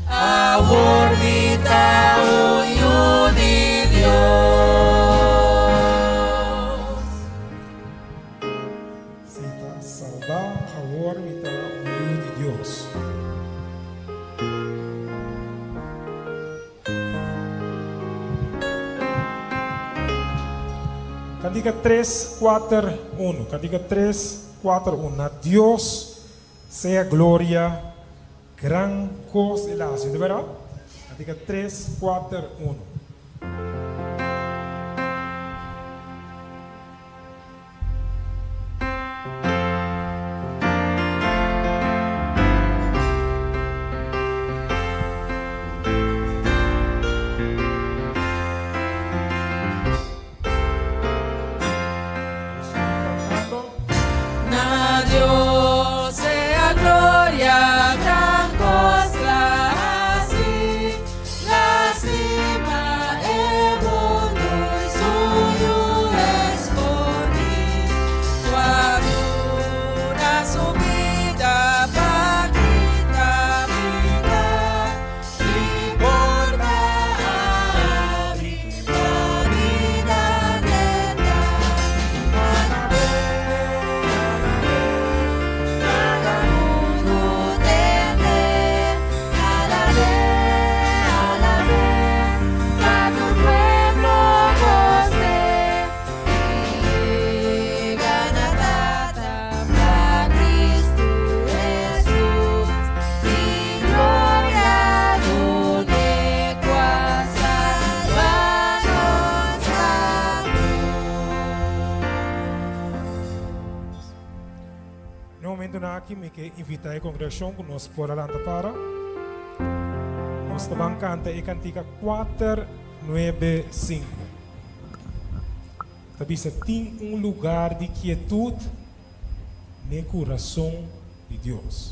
[SPEAKER 1] Awor mi ta un yu di Dios. Si ta salba, awor mi ta un yu di Dios. Cantica tres, cuater, uno. Cantica tres, cuater, uno. Na Dios sea gloria, gran cos el a haci. Di berdad? Cantica tres, cuater, uno.
[SPEAKER 2] Na Dios sea gloria, gran cos el a haci, lastima e mundo y su Yu escogi, cu a duna su bida pa kita pica y porta habri pa bida eterna. Alab'e, laga mundo tende, alab'e, alab'e, pa tur pueblo gos'e, y yega na Tata pa Cristo Jesus, y gloria dun'e cu a salba nos na
[SPEAKER 1] Na e momentonan aki mi ke invita e congregacion cu nos por a lanta para. Nos ta ban canta e cantica cuater nuebe sinku. Ta bisa tin un lugar di quietud n'e curason di Dios.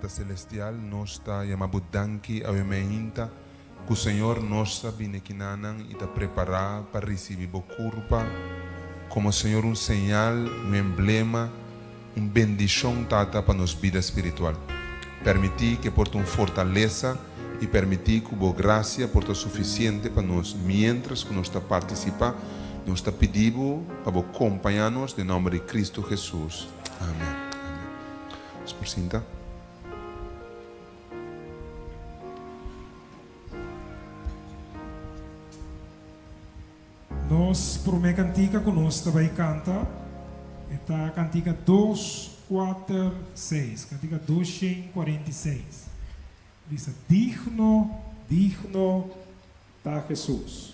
[SPEAKER 12] Celestial, nos ta yama Bo danki awe meinta cu Señor nos ta bini kinanan y ta prepara pa ricibi Bo curpa como Señor un señal, un emblema, un bendicion Tata pa nos bida spiritual. Permiti cu e por ta un fortaleza y permiti cu Bo gracia por ta suficiente pa nos mientras cu nos ta participa. Nos ta pidi Bo pa Bo compaña nos den nomber di Cristo Jesus. Amen. Amen. Nos por sinta.
[SPEAKER 1] Nos promé kantika ku nos ta bai kanta e ta kantika dos kuater seis, kantika 246. Bisa, Digno, digno ta Hesus.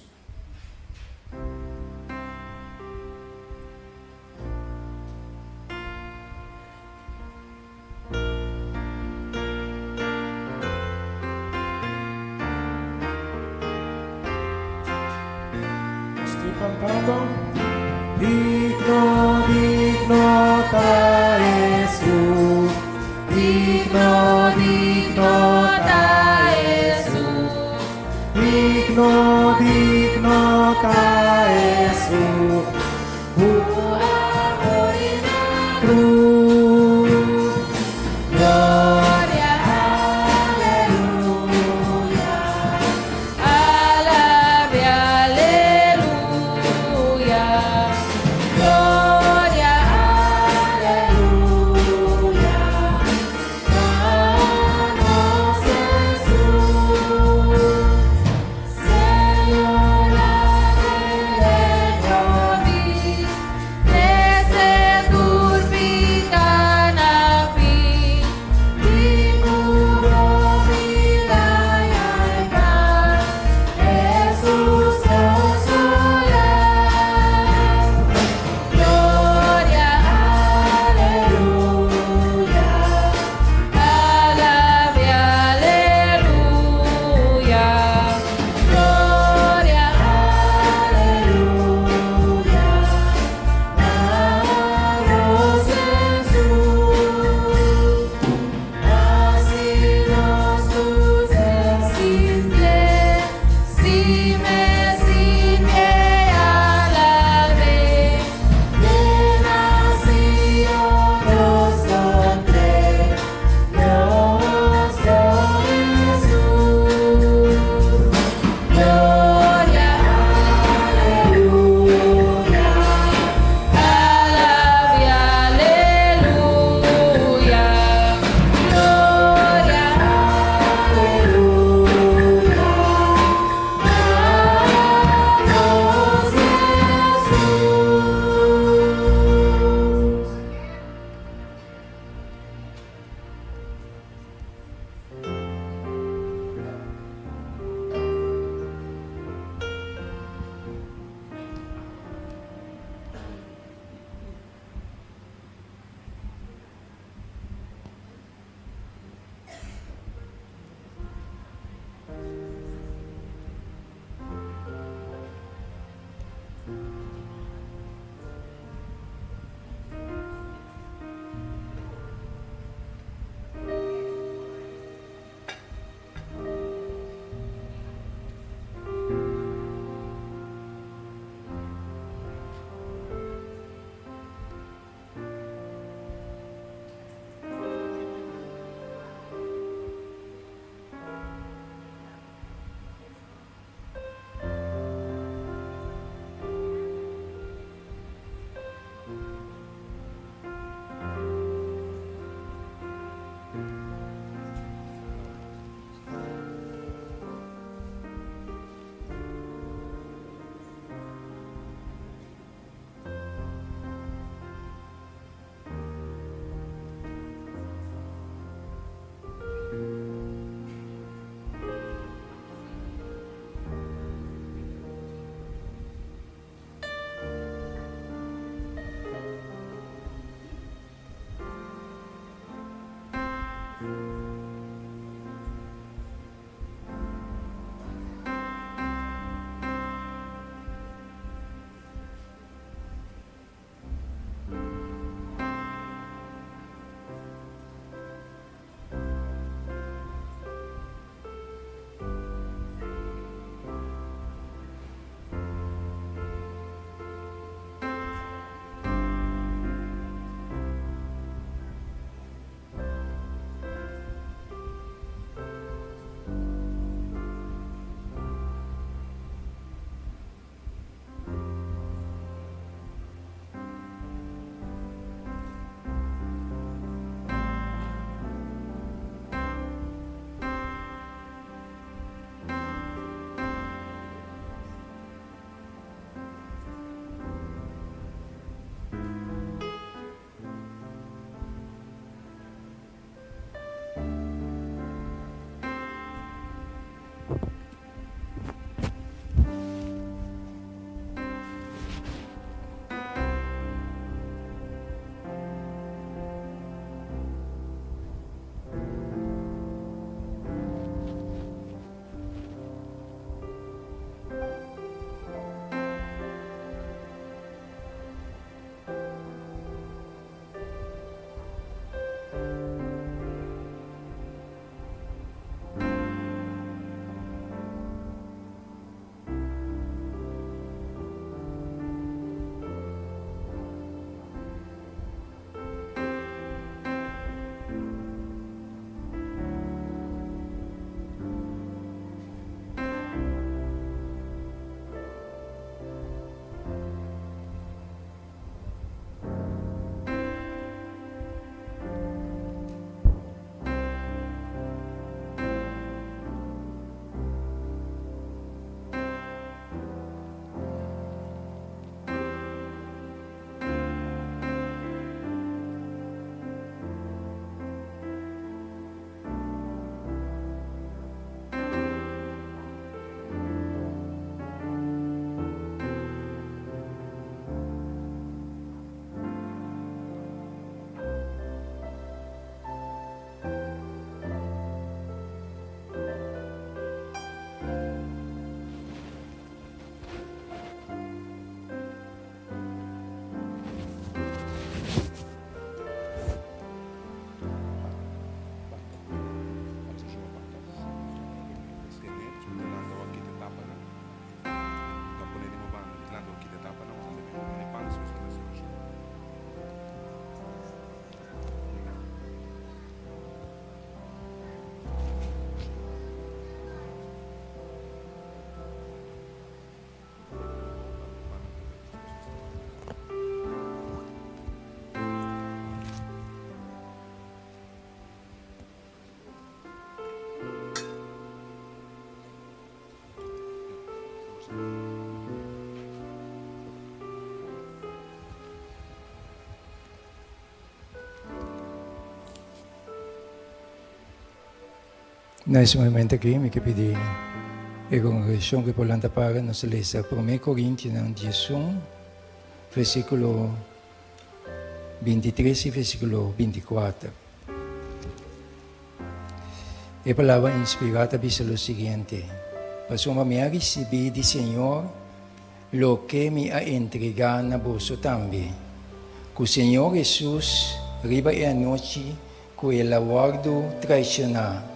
[SPEAKER 1] Estoy cantando. Digno, digno ta Jesús. Digno, digno ta Jesús. Digno, digno ta Jesús.
[SPEAKER 13] Na es momento aki mi ke pidi e kongregashon ku por lanta para nos lesa Promé Korintionan diesun versíkulo bintitres i versíkulo bintikuater. E palabra inspirá ta bisa lo siguiente, Pasobra mi a risibí di Señor loke mi a entregá na boso tambe, ku Señor Hesus riba e anochi ku el a wòrdu traishoná,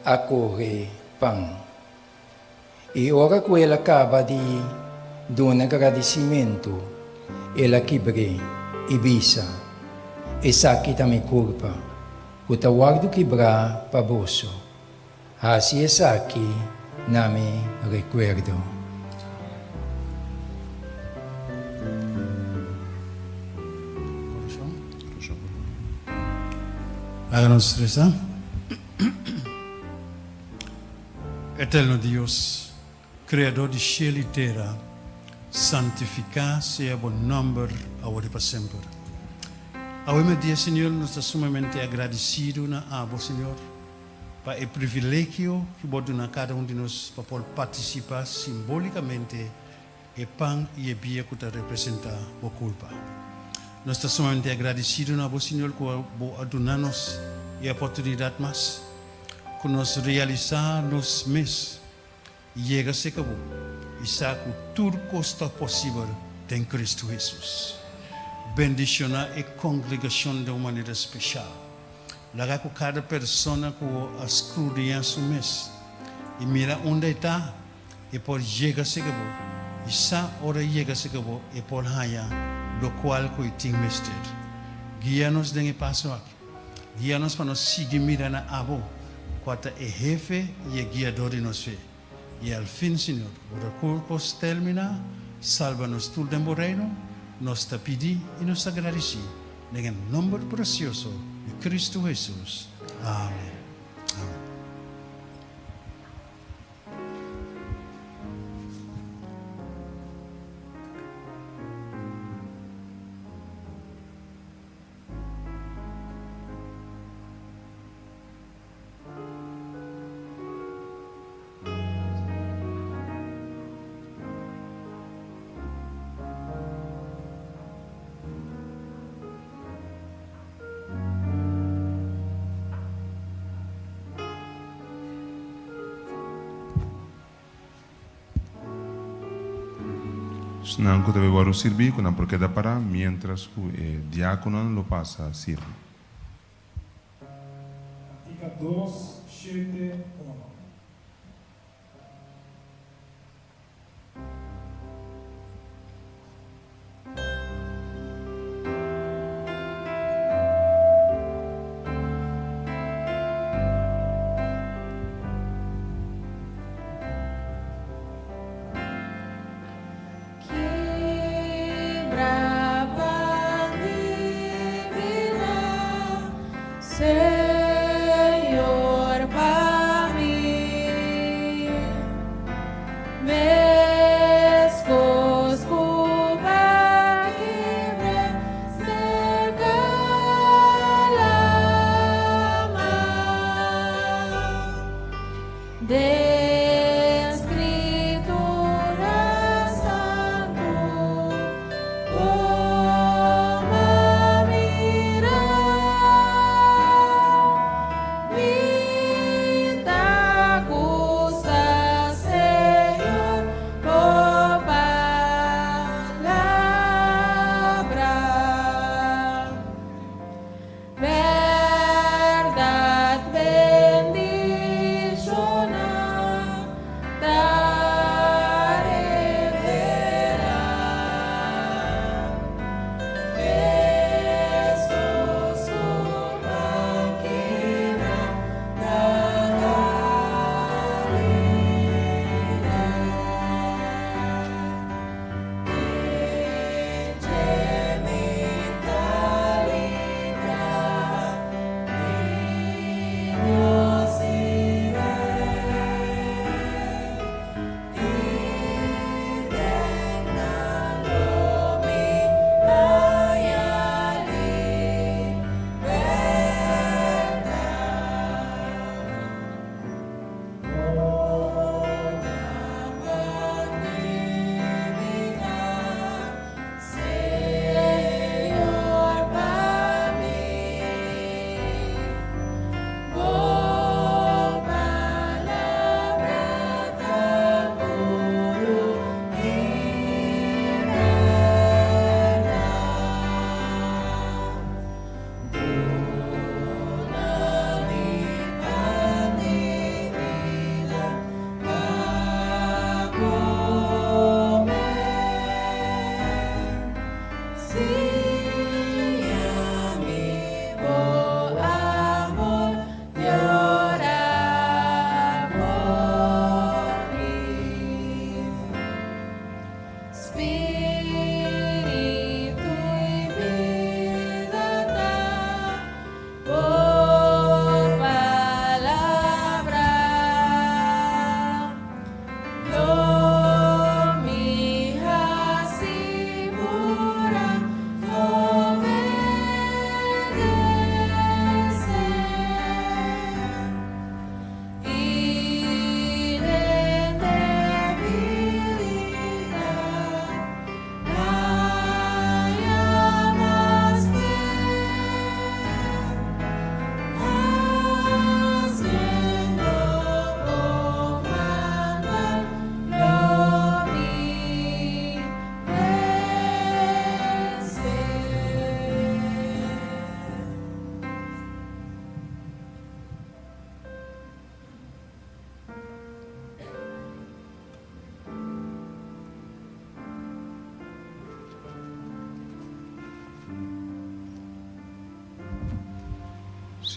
[SPEAKER 13] a kohe pan. I ora ku el a kaba di duna gradisimentu, el a kibr'é i bisa, Esaki ta mi kurpa, ku ta wòrdu kibrá pa boso. Hasi esaki na mi rekuerdo.
[SPEAKER 10] Laga nos resa. Eterno Dios, Kreador di shel i tera, santifiká sea bo nòmber awor i pa semper. Awe media, Señor, nos ta sumamente agradisido na abo, Señor, pa e privilegio ku bo duna kada un di nos pa por partisipá simbólikamente e pan i e bia ku ta representá bo kulpa. Nos ta sumamente agradisido na bo, Señor, ku bo a duna nos e oportunidat mas ku nos realisá nos mes i yega serka bo i sa ku tur kos ta posibel den Kristu Hesus. Bendishoná e kongregashon den un manera speshal. Laga ku kada persona ku a skrudiñá su mes i mira unda e ta, e por yega serka bo i sa ora e yega serka bo e por haña lokual ku e tin mester. Guia nos den e paso aki. Guia nos pa nos sigui mira na abo, kua ta e hefe i e guiador di nos fe. I al fin, Señor, ora ku kos terminá, salba nos tur den bo Reino, nos ta pidi i nos ta gradisí den e nomber presioso di Cristo Hesus. Amen. Amen.
[SPEAKER 12] Esnan ku ta bay wòrdu sirbi ku nan por keda pará miéntras ku e diákononan lo pasa sirbi.
[SPEAKER 1] Kantika dos, shete, uno.
[SPEAKER 2] Kibra pa mi bira, Señor, pa mi.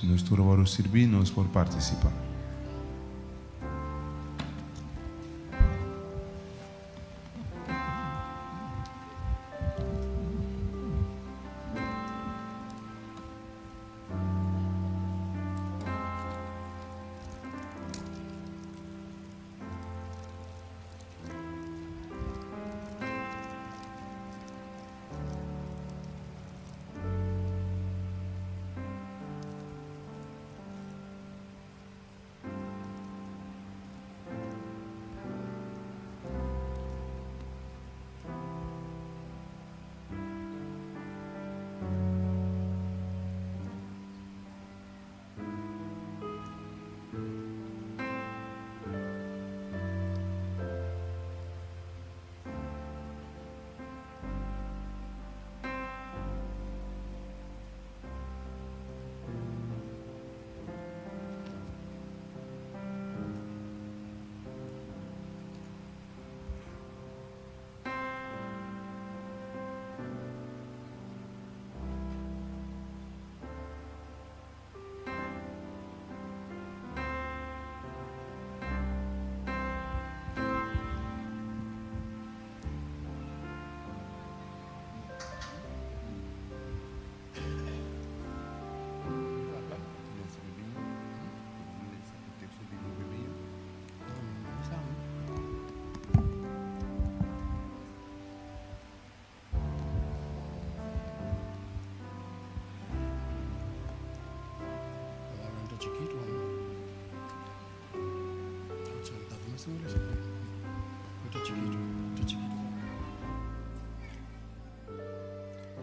[SPEAKER 12] Si nos tur a wòrdu sirbí, nos por partisipá.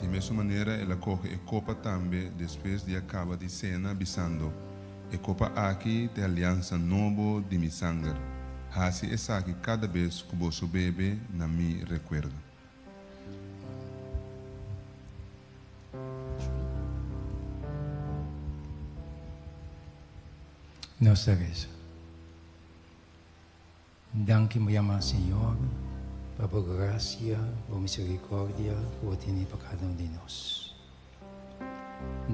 [SPEAKER 12] Di mesun manera el a kohe e kopa tambe despues di a kaba di sena, bisando, E kopa aki ta e aliansa nobo di mi sanger. Hasi esaki kada bes ku boso bebe na mi rekuerdo.
[SPEAKER 13] Nos ta reza. Danki mi yama Señor pa bo gracia, bo misericordia cu bo tene pa cada un di nos.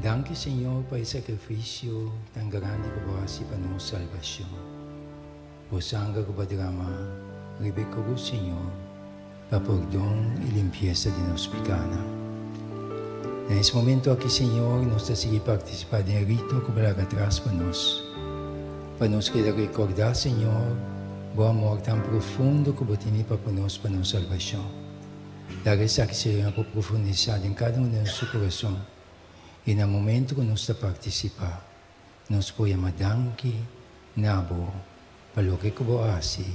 [SPEAKER 13] Danki Señor pa e sacrificio tan grandi cu bo haci pa nos salbacion. Bo sanger cu bo a drama riba e cruz Señor pa pordon y limpieza di nos picanan. Na es momento aki Señor nos ta sigui participa den e rito cu bo laga atras pa nos. Pa nos keda recorda Señor bo amor tan profundo cu bo tene pa cu nos pa nos salbacion. Laga esaki Señor por profundisa den cada un di nos su curason y na momento cu nos ta participa nos por yama danki na bo pa loke ku bo hasi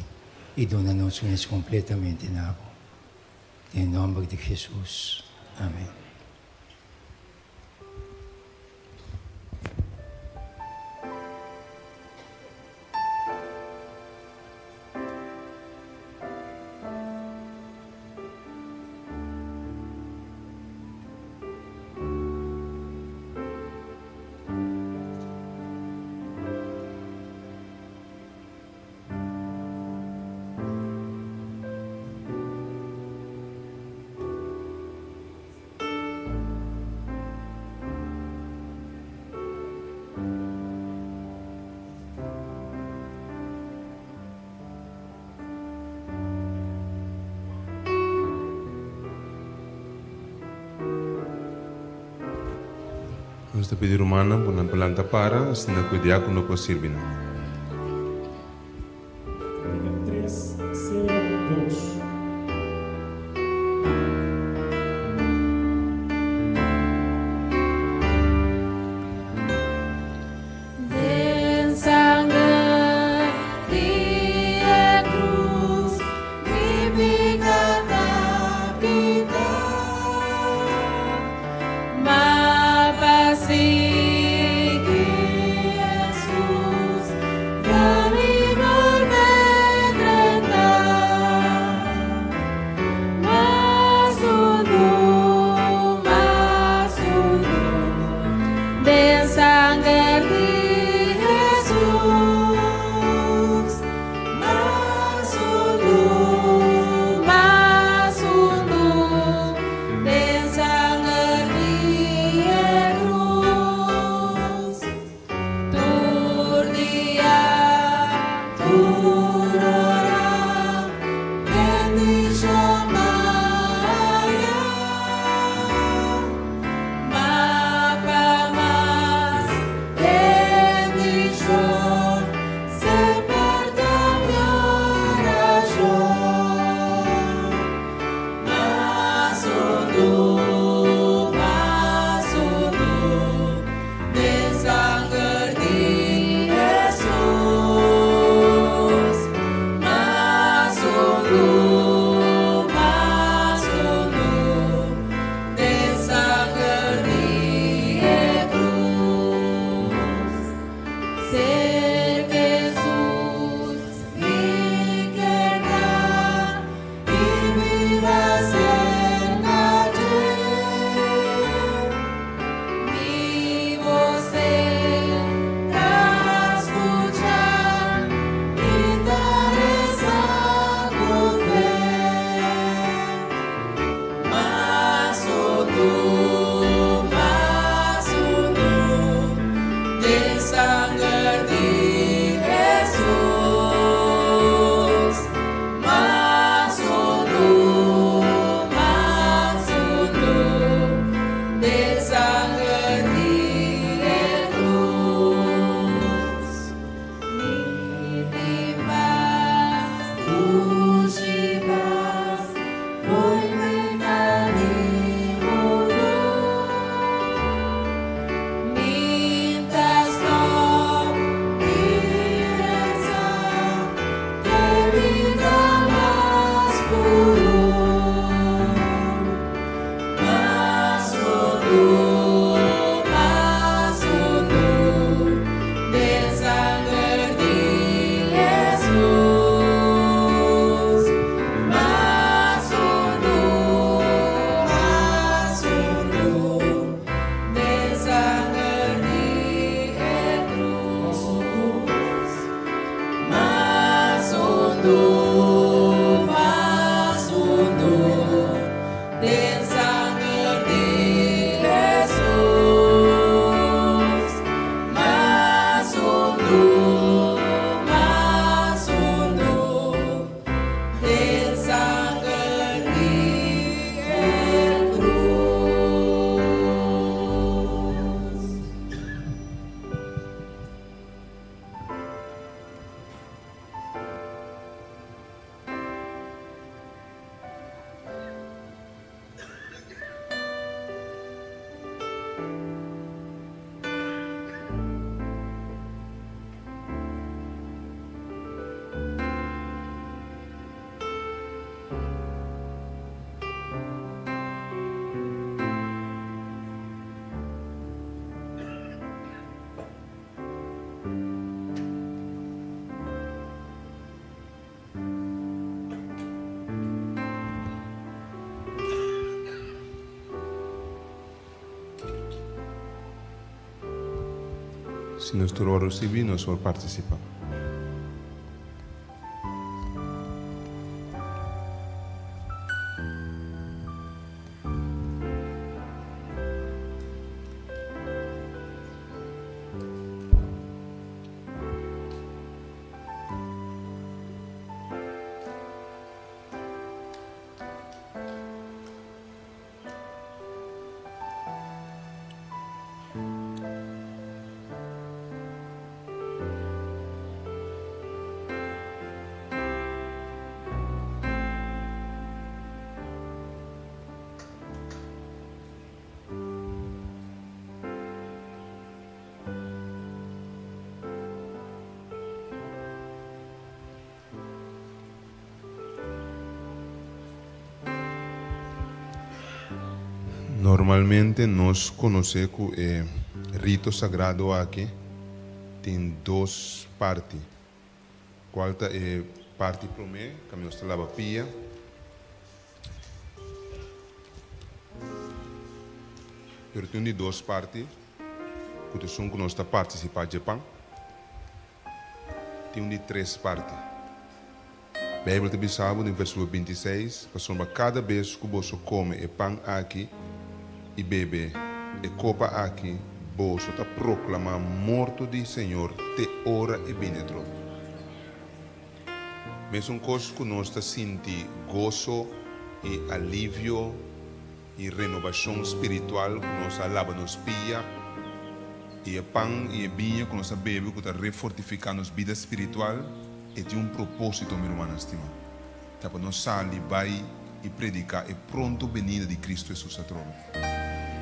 [SPEAKER 13] i duna nos mes kompletamente na bo. Den nòmber di Hesus. Amen.
[SPEAKER 12] Nos ta pidi rumannan ku nan por lanta para, asina ku e diákono por sirbi nan.
[SPEAKER 1] Tres, sero, dos.
[SPEAKER 5] Den sanger di e cruz mi pica ta kita. Ma pa sigui Jesus.
[SPEAKER 12] Si nos tur ora ricibi, nos por participa. Normalmente nos konosé ku e rito sagrado aki tin dos parti. Kual ta e parti promé? Kaminda nos ta laba pia. Pero tin un di dos parti ku ta esun ku nos ta partisipá dje pan. Tin un di tres parti. Beibel ta bisa bo den versíkulo bintiseis, Pasobra kada bes ku boso kome e pan aki i bebe e kopa aki, boso ta proklamá morto di Señor te ora e bini atrobe. Mesun kos ku nos ta sinti goso i alivio i renobashon spiritual ku nos a laba nos pia, i e pan i e biña ku nos a bebe ku ta refortifiká nos bida spiritual, e tin un propósito, mi rumannan stimá, ta pa nos sali bai i prediká e pronto benida di Kristu Hesus atrobe.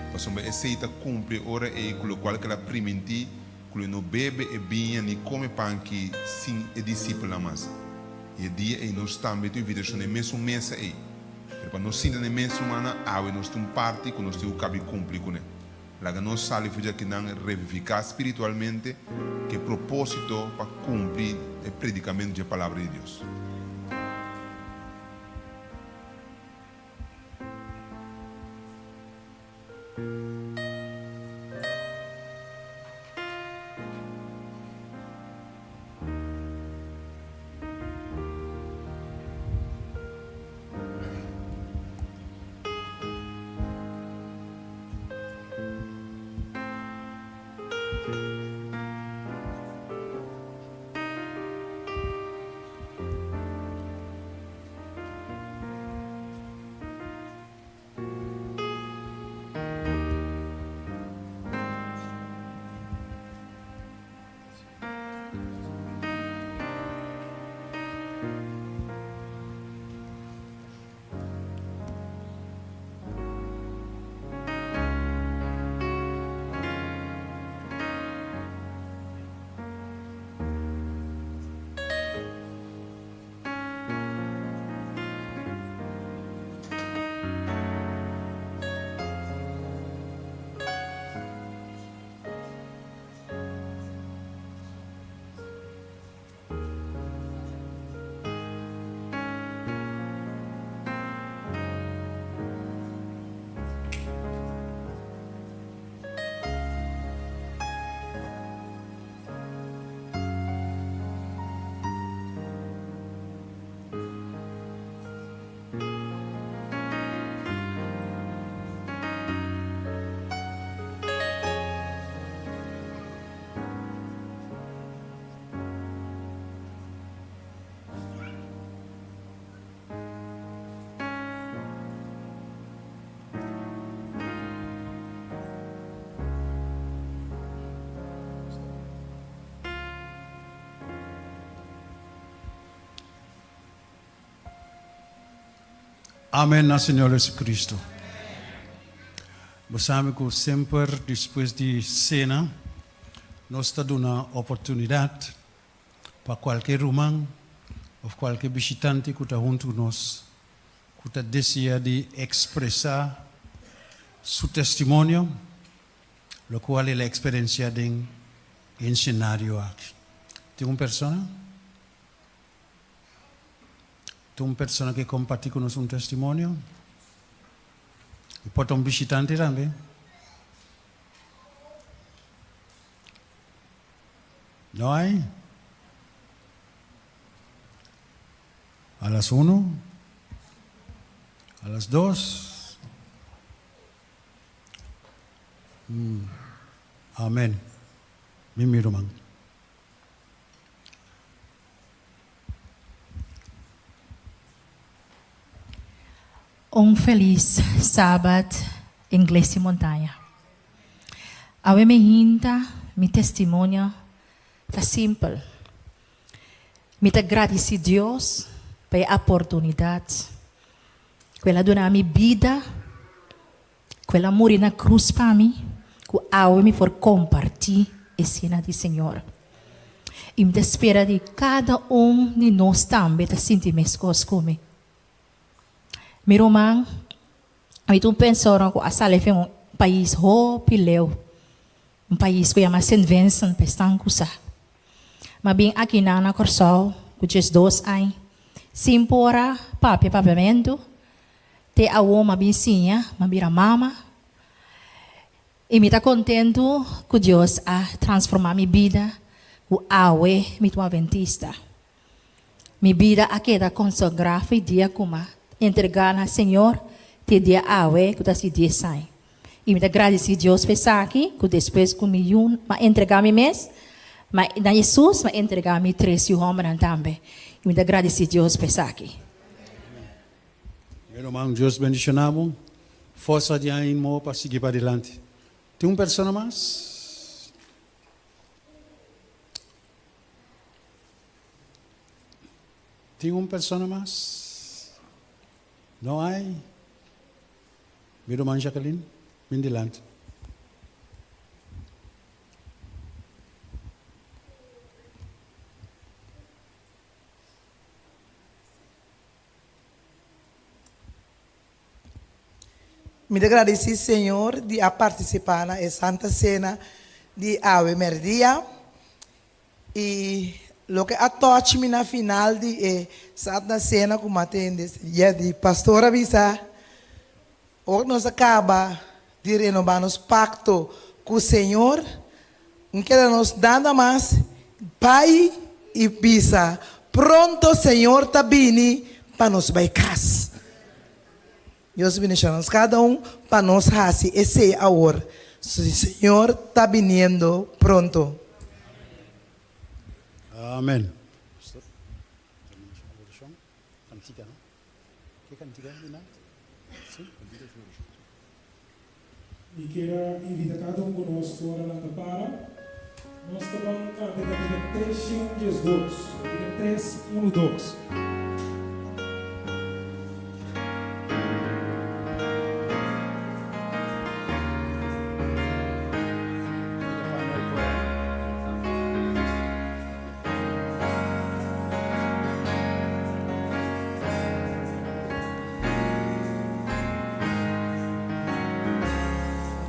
[SPEAKER 12] Pasobra esei ta kumpli ora ei ku lokual ku el a primintí ku lo no bebe e biña ni kome pan ki sin e disipelnan mas. I e dia ei nos tambe tin invitashon na e mesun mesa ei. Pero pa nos sinta na e mesa humana, awe nos tin un parti ku nos tin ku kabi kumpli kuné. Laga nos sali for di akinan reviviká spiritualmente ku e propósito pa kumpli e predikamentu dje Palabra di Dios.
[SPEAKER 11] Amen na Señor Jesucristo.
[SPEAKER 10] Bo sabi ku semper despues di sena nos ta duna oportunidat pa kualke ruman òf kualke bishitante ku ta huntu ku nos ku ta desea di ekspresá su testimonio lokual el a eksperensiá den e ensenario aki. Tin un persona? Tin un persona ke kompartí ku nos un testimonio? E por ta un bishitante tambe. No hay? A las uno? A las dos? Mm. Amen. Mi mi ruman.
[SPEAKER 14] Un felis Sabat Iglesia Montaña. Awe mi hinta mi testimonio ta simpel. Mi ta gradisí Dios pa e aportunidat ku el a duna mi bida, ku el a muri na krus pa mi, ku awe mi por kompartí e sena di Señor. I mi ta spera di kada un di nos tambe ta sinti meskos ku mi. Mi ruman, mi ta un persona ku a sali fin un pais hopi leu, un pais ku yama Sint Vincent pa esnan ku sa. M'a bin akinan na Kòrsou ku diesdos aña, sin por a papia papiamentu, te awor m'a bin siña, m'a bira mama, i mi ta kontentu ku Dios a transformá mi bida, ku awe mi ta un adventista. Mi bida a keda konsagrá fi dia ku m'a entregá na Señor te dia awe ku ta si dies aña. I mi ta gradisí Dios pa esaki ku despues ku mi yu m'a entregá mi mes m'a na Hesus m'a entregá mi tres yu hòmbernan tambe. I mi ta gradisí Dios pa esaki.
[SPEAKER 10] Mi ruman, Dios bendishoná bo. Forsa di ánimo pa sigui padilanti. Tin un persona mas? Tin un persona mas? No hay? Mi ruman Jacqueline, bin dilanti.
[SPEAKER 15] Mi ta gradisí Señor di a partisipá na e Santa Sena di awe mèrdia. I loke a touch mi na final di e Santa Sena ku mi a tende ya di pastor a bisa, ora nos a kaba di renobá nos pakto ku Señor, N keda nos nada mas bai i bisa, Pronto Señor ta bini pa nos bai kas. Dios bendiciona nos cada un pa nos haci esey awor. Señor ta biniendo pronto.
[SPEAKER 10] Amen.
[SPEAKER 1] Mi kier a invita cada un cu nos for a lanta para. Nos ta ban canta e cantica 312. Cantica 312.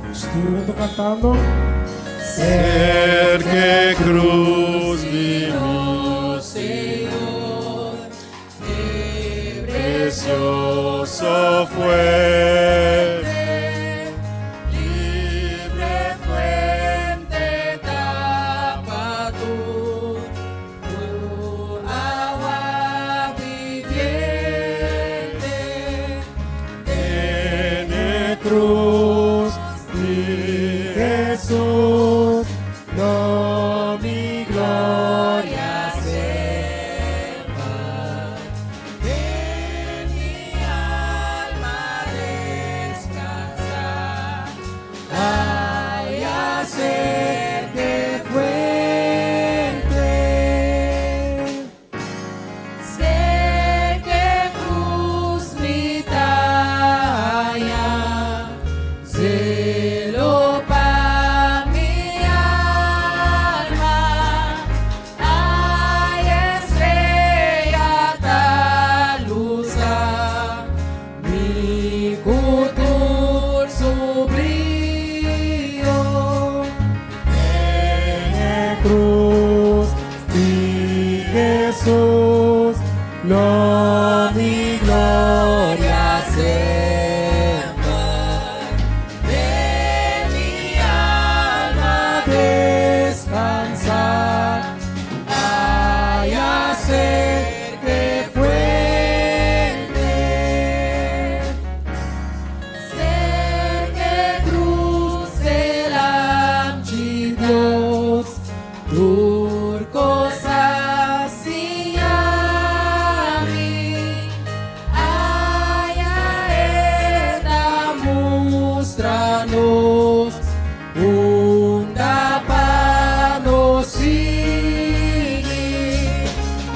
[SPEAKER 1] Nos tur hunto cantando.
[SPEAKER 6] Cerca cruz di mi
[SPEAKER 2] Señor,
[SPEAKER 6] mi precioso fuente.
[SPEAKER 2] Libre fuente ta pa tur Ku awa bibiente.
[SPEAKER 6] Den e krus di Hesus lo mi gloria semper.
[SPEAKER 2] Den mi alma den. Mustra nos unda pa nos sigui.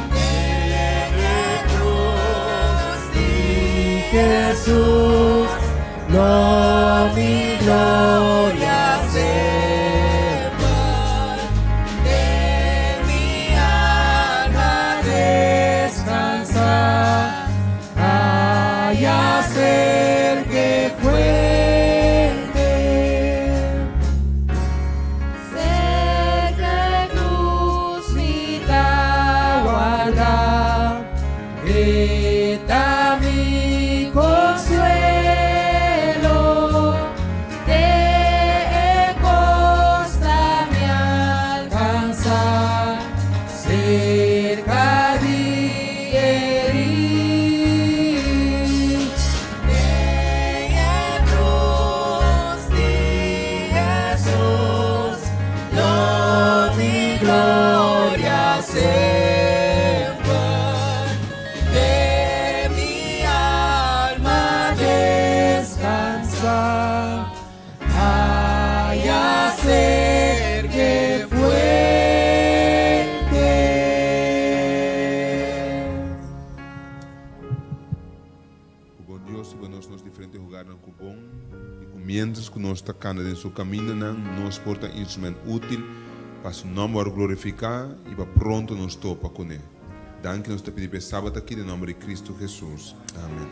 [SPEAKER 2] Den e cruz di Jesus lo mi gloria semper. Den mi alma descansa. Aya cerca e fuente. Cerca e cruz mi ta warda, E ta mi consuelo, Te e costa mi alcansa, Cerca di e riu. Den e cruz di Jesus lo mi gloria semper. Den mi alma descansa. Aya cerca e fuente.
[SPEAKER 12] Ku bon Dios hiba nos nos diferente hogarnan ku bon i ku miéntras ku nos ta kanda den su kamindanan nos por ta instrument útil pa su nòmber wòrdu glorifiká i pa pronto nos topa kuné. Danki nos ta pidi pa e sabat aki den nòmber di Kristu Hesus. Amen.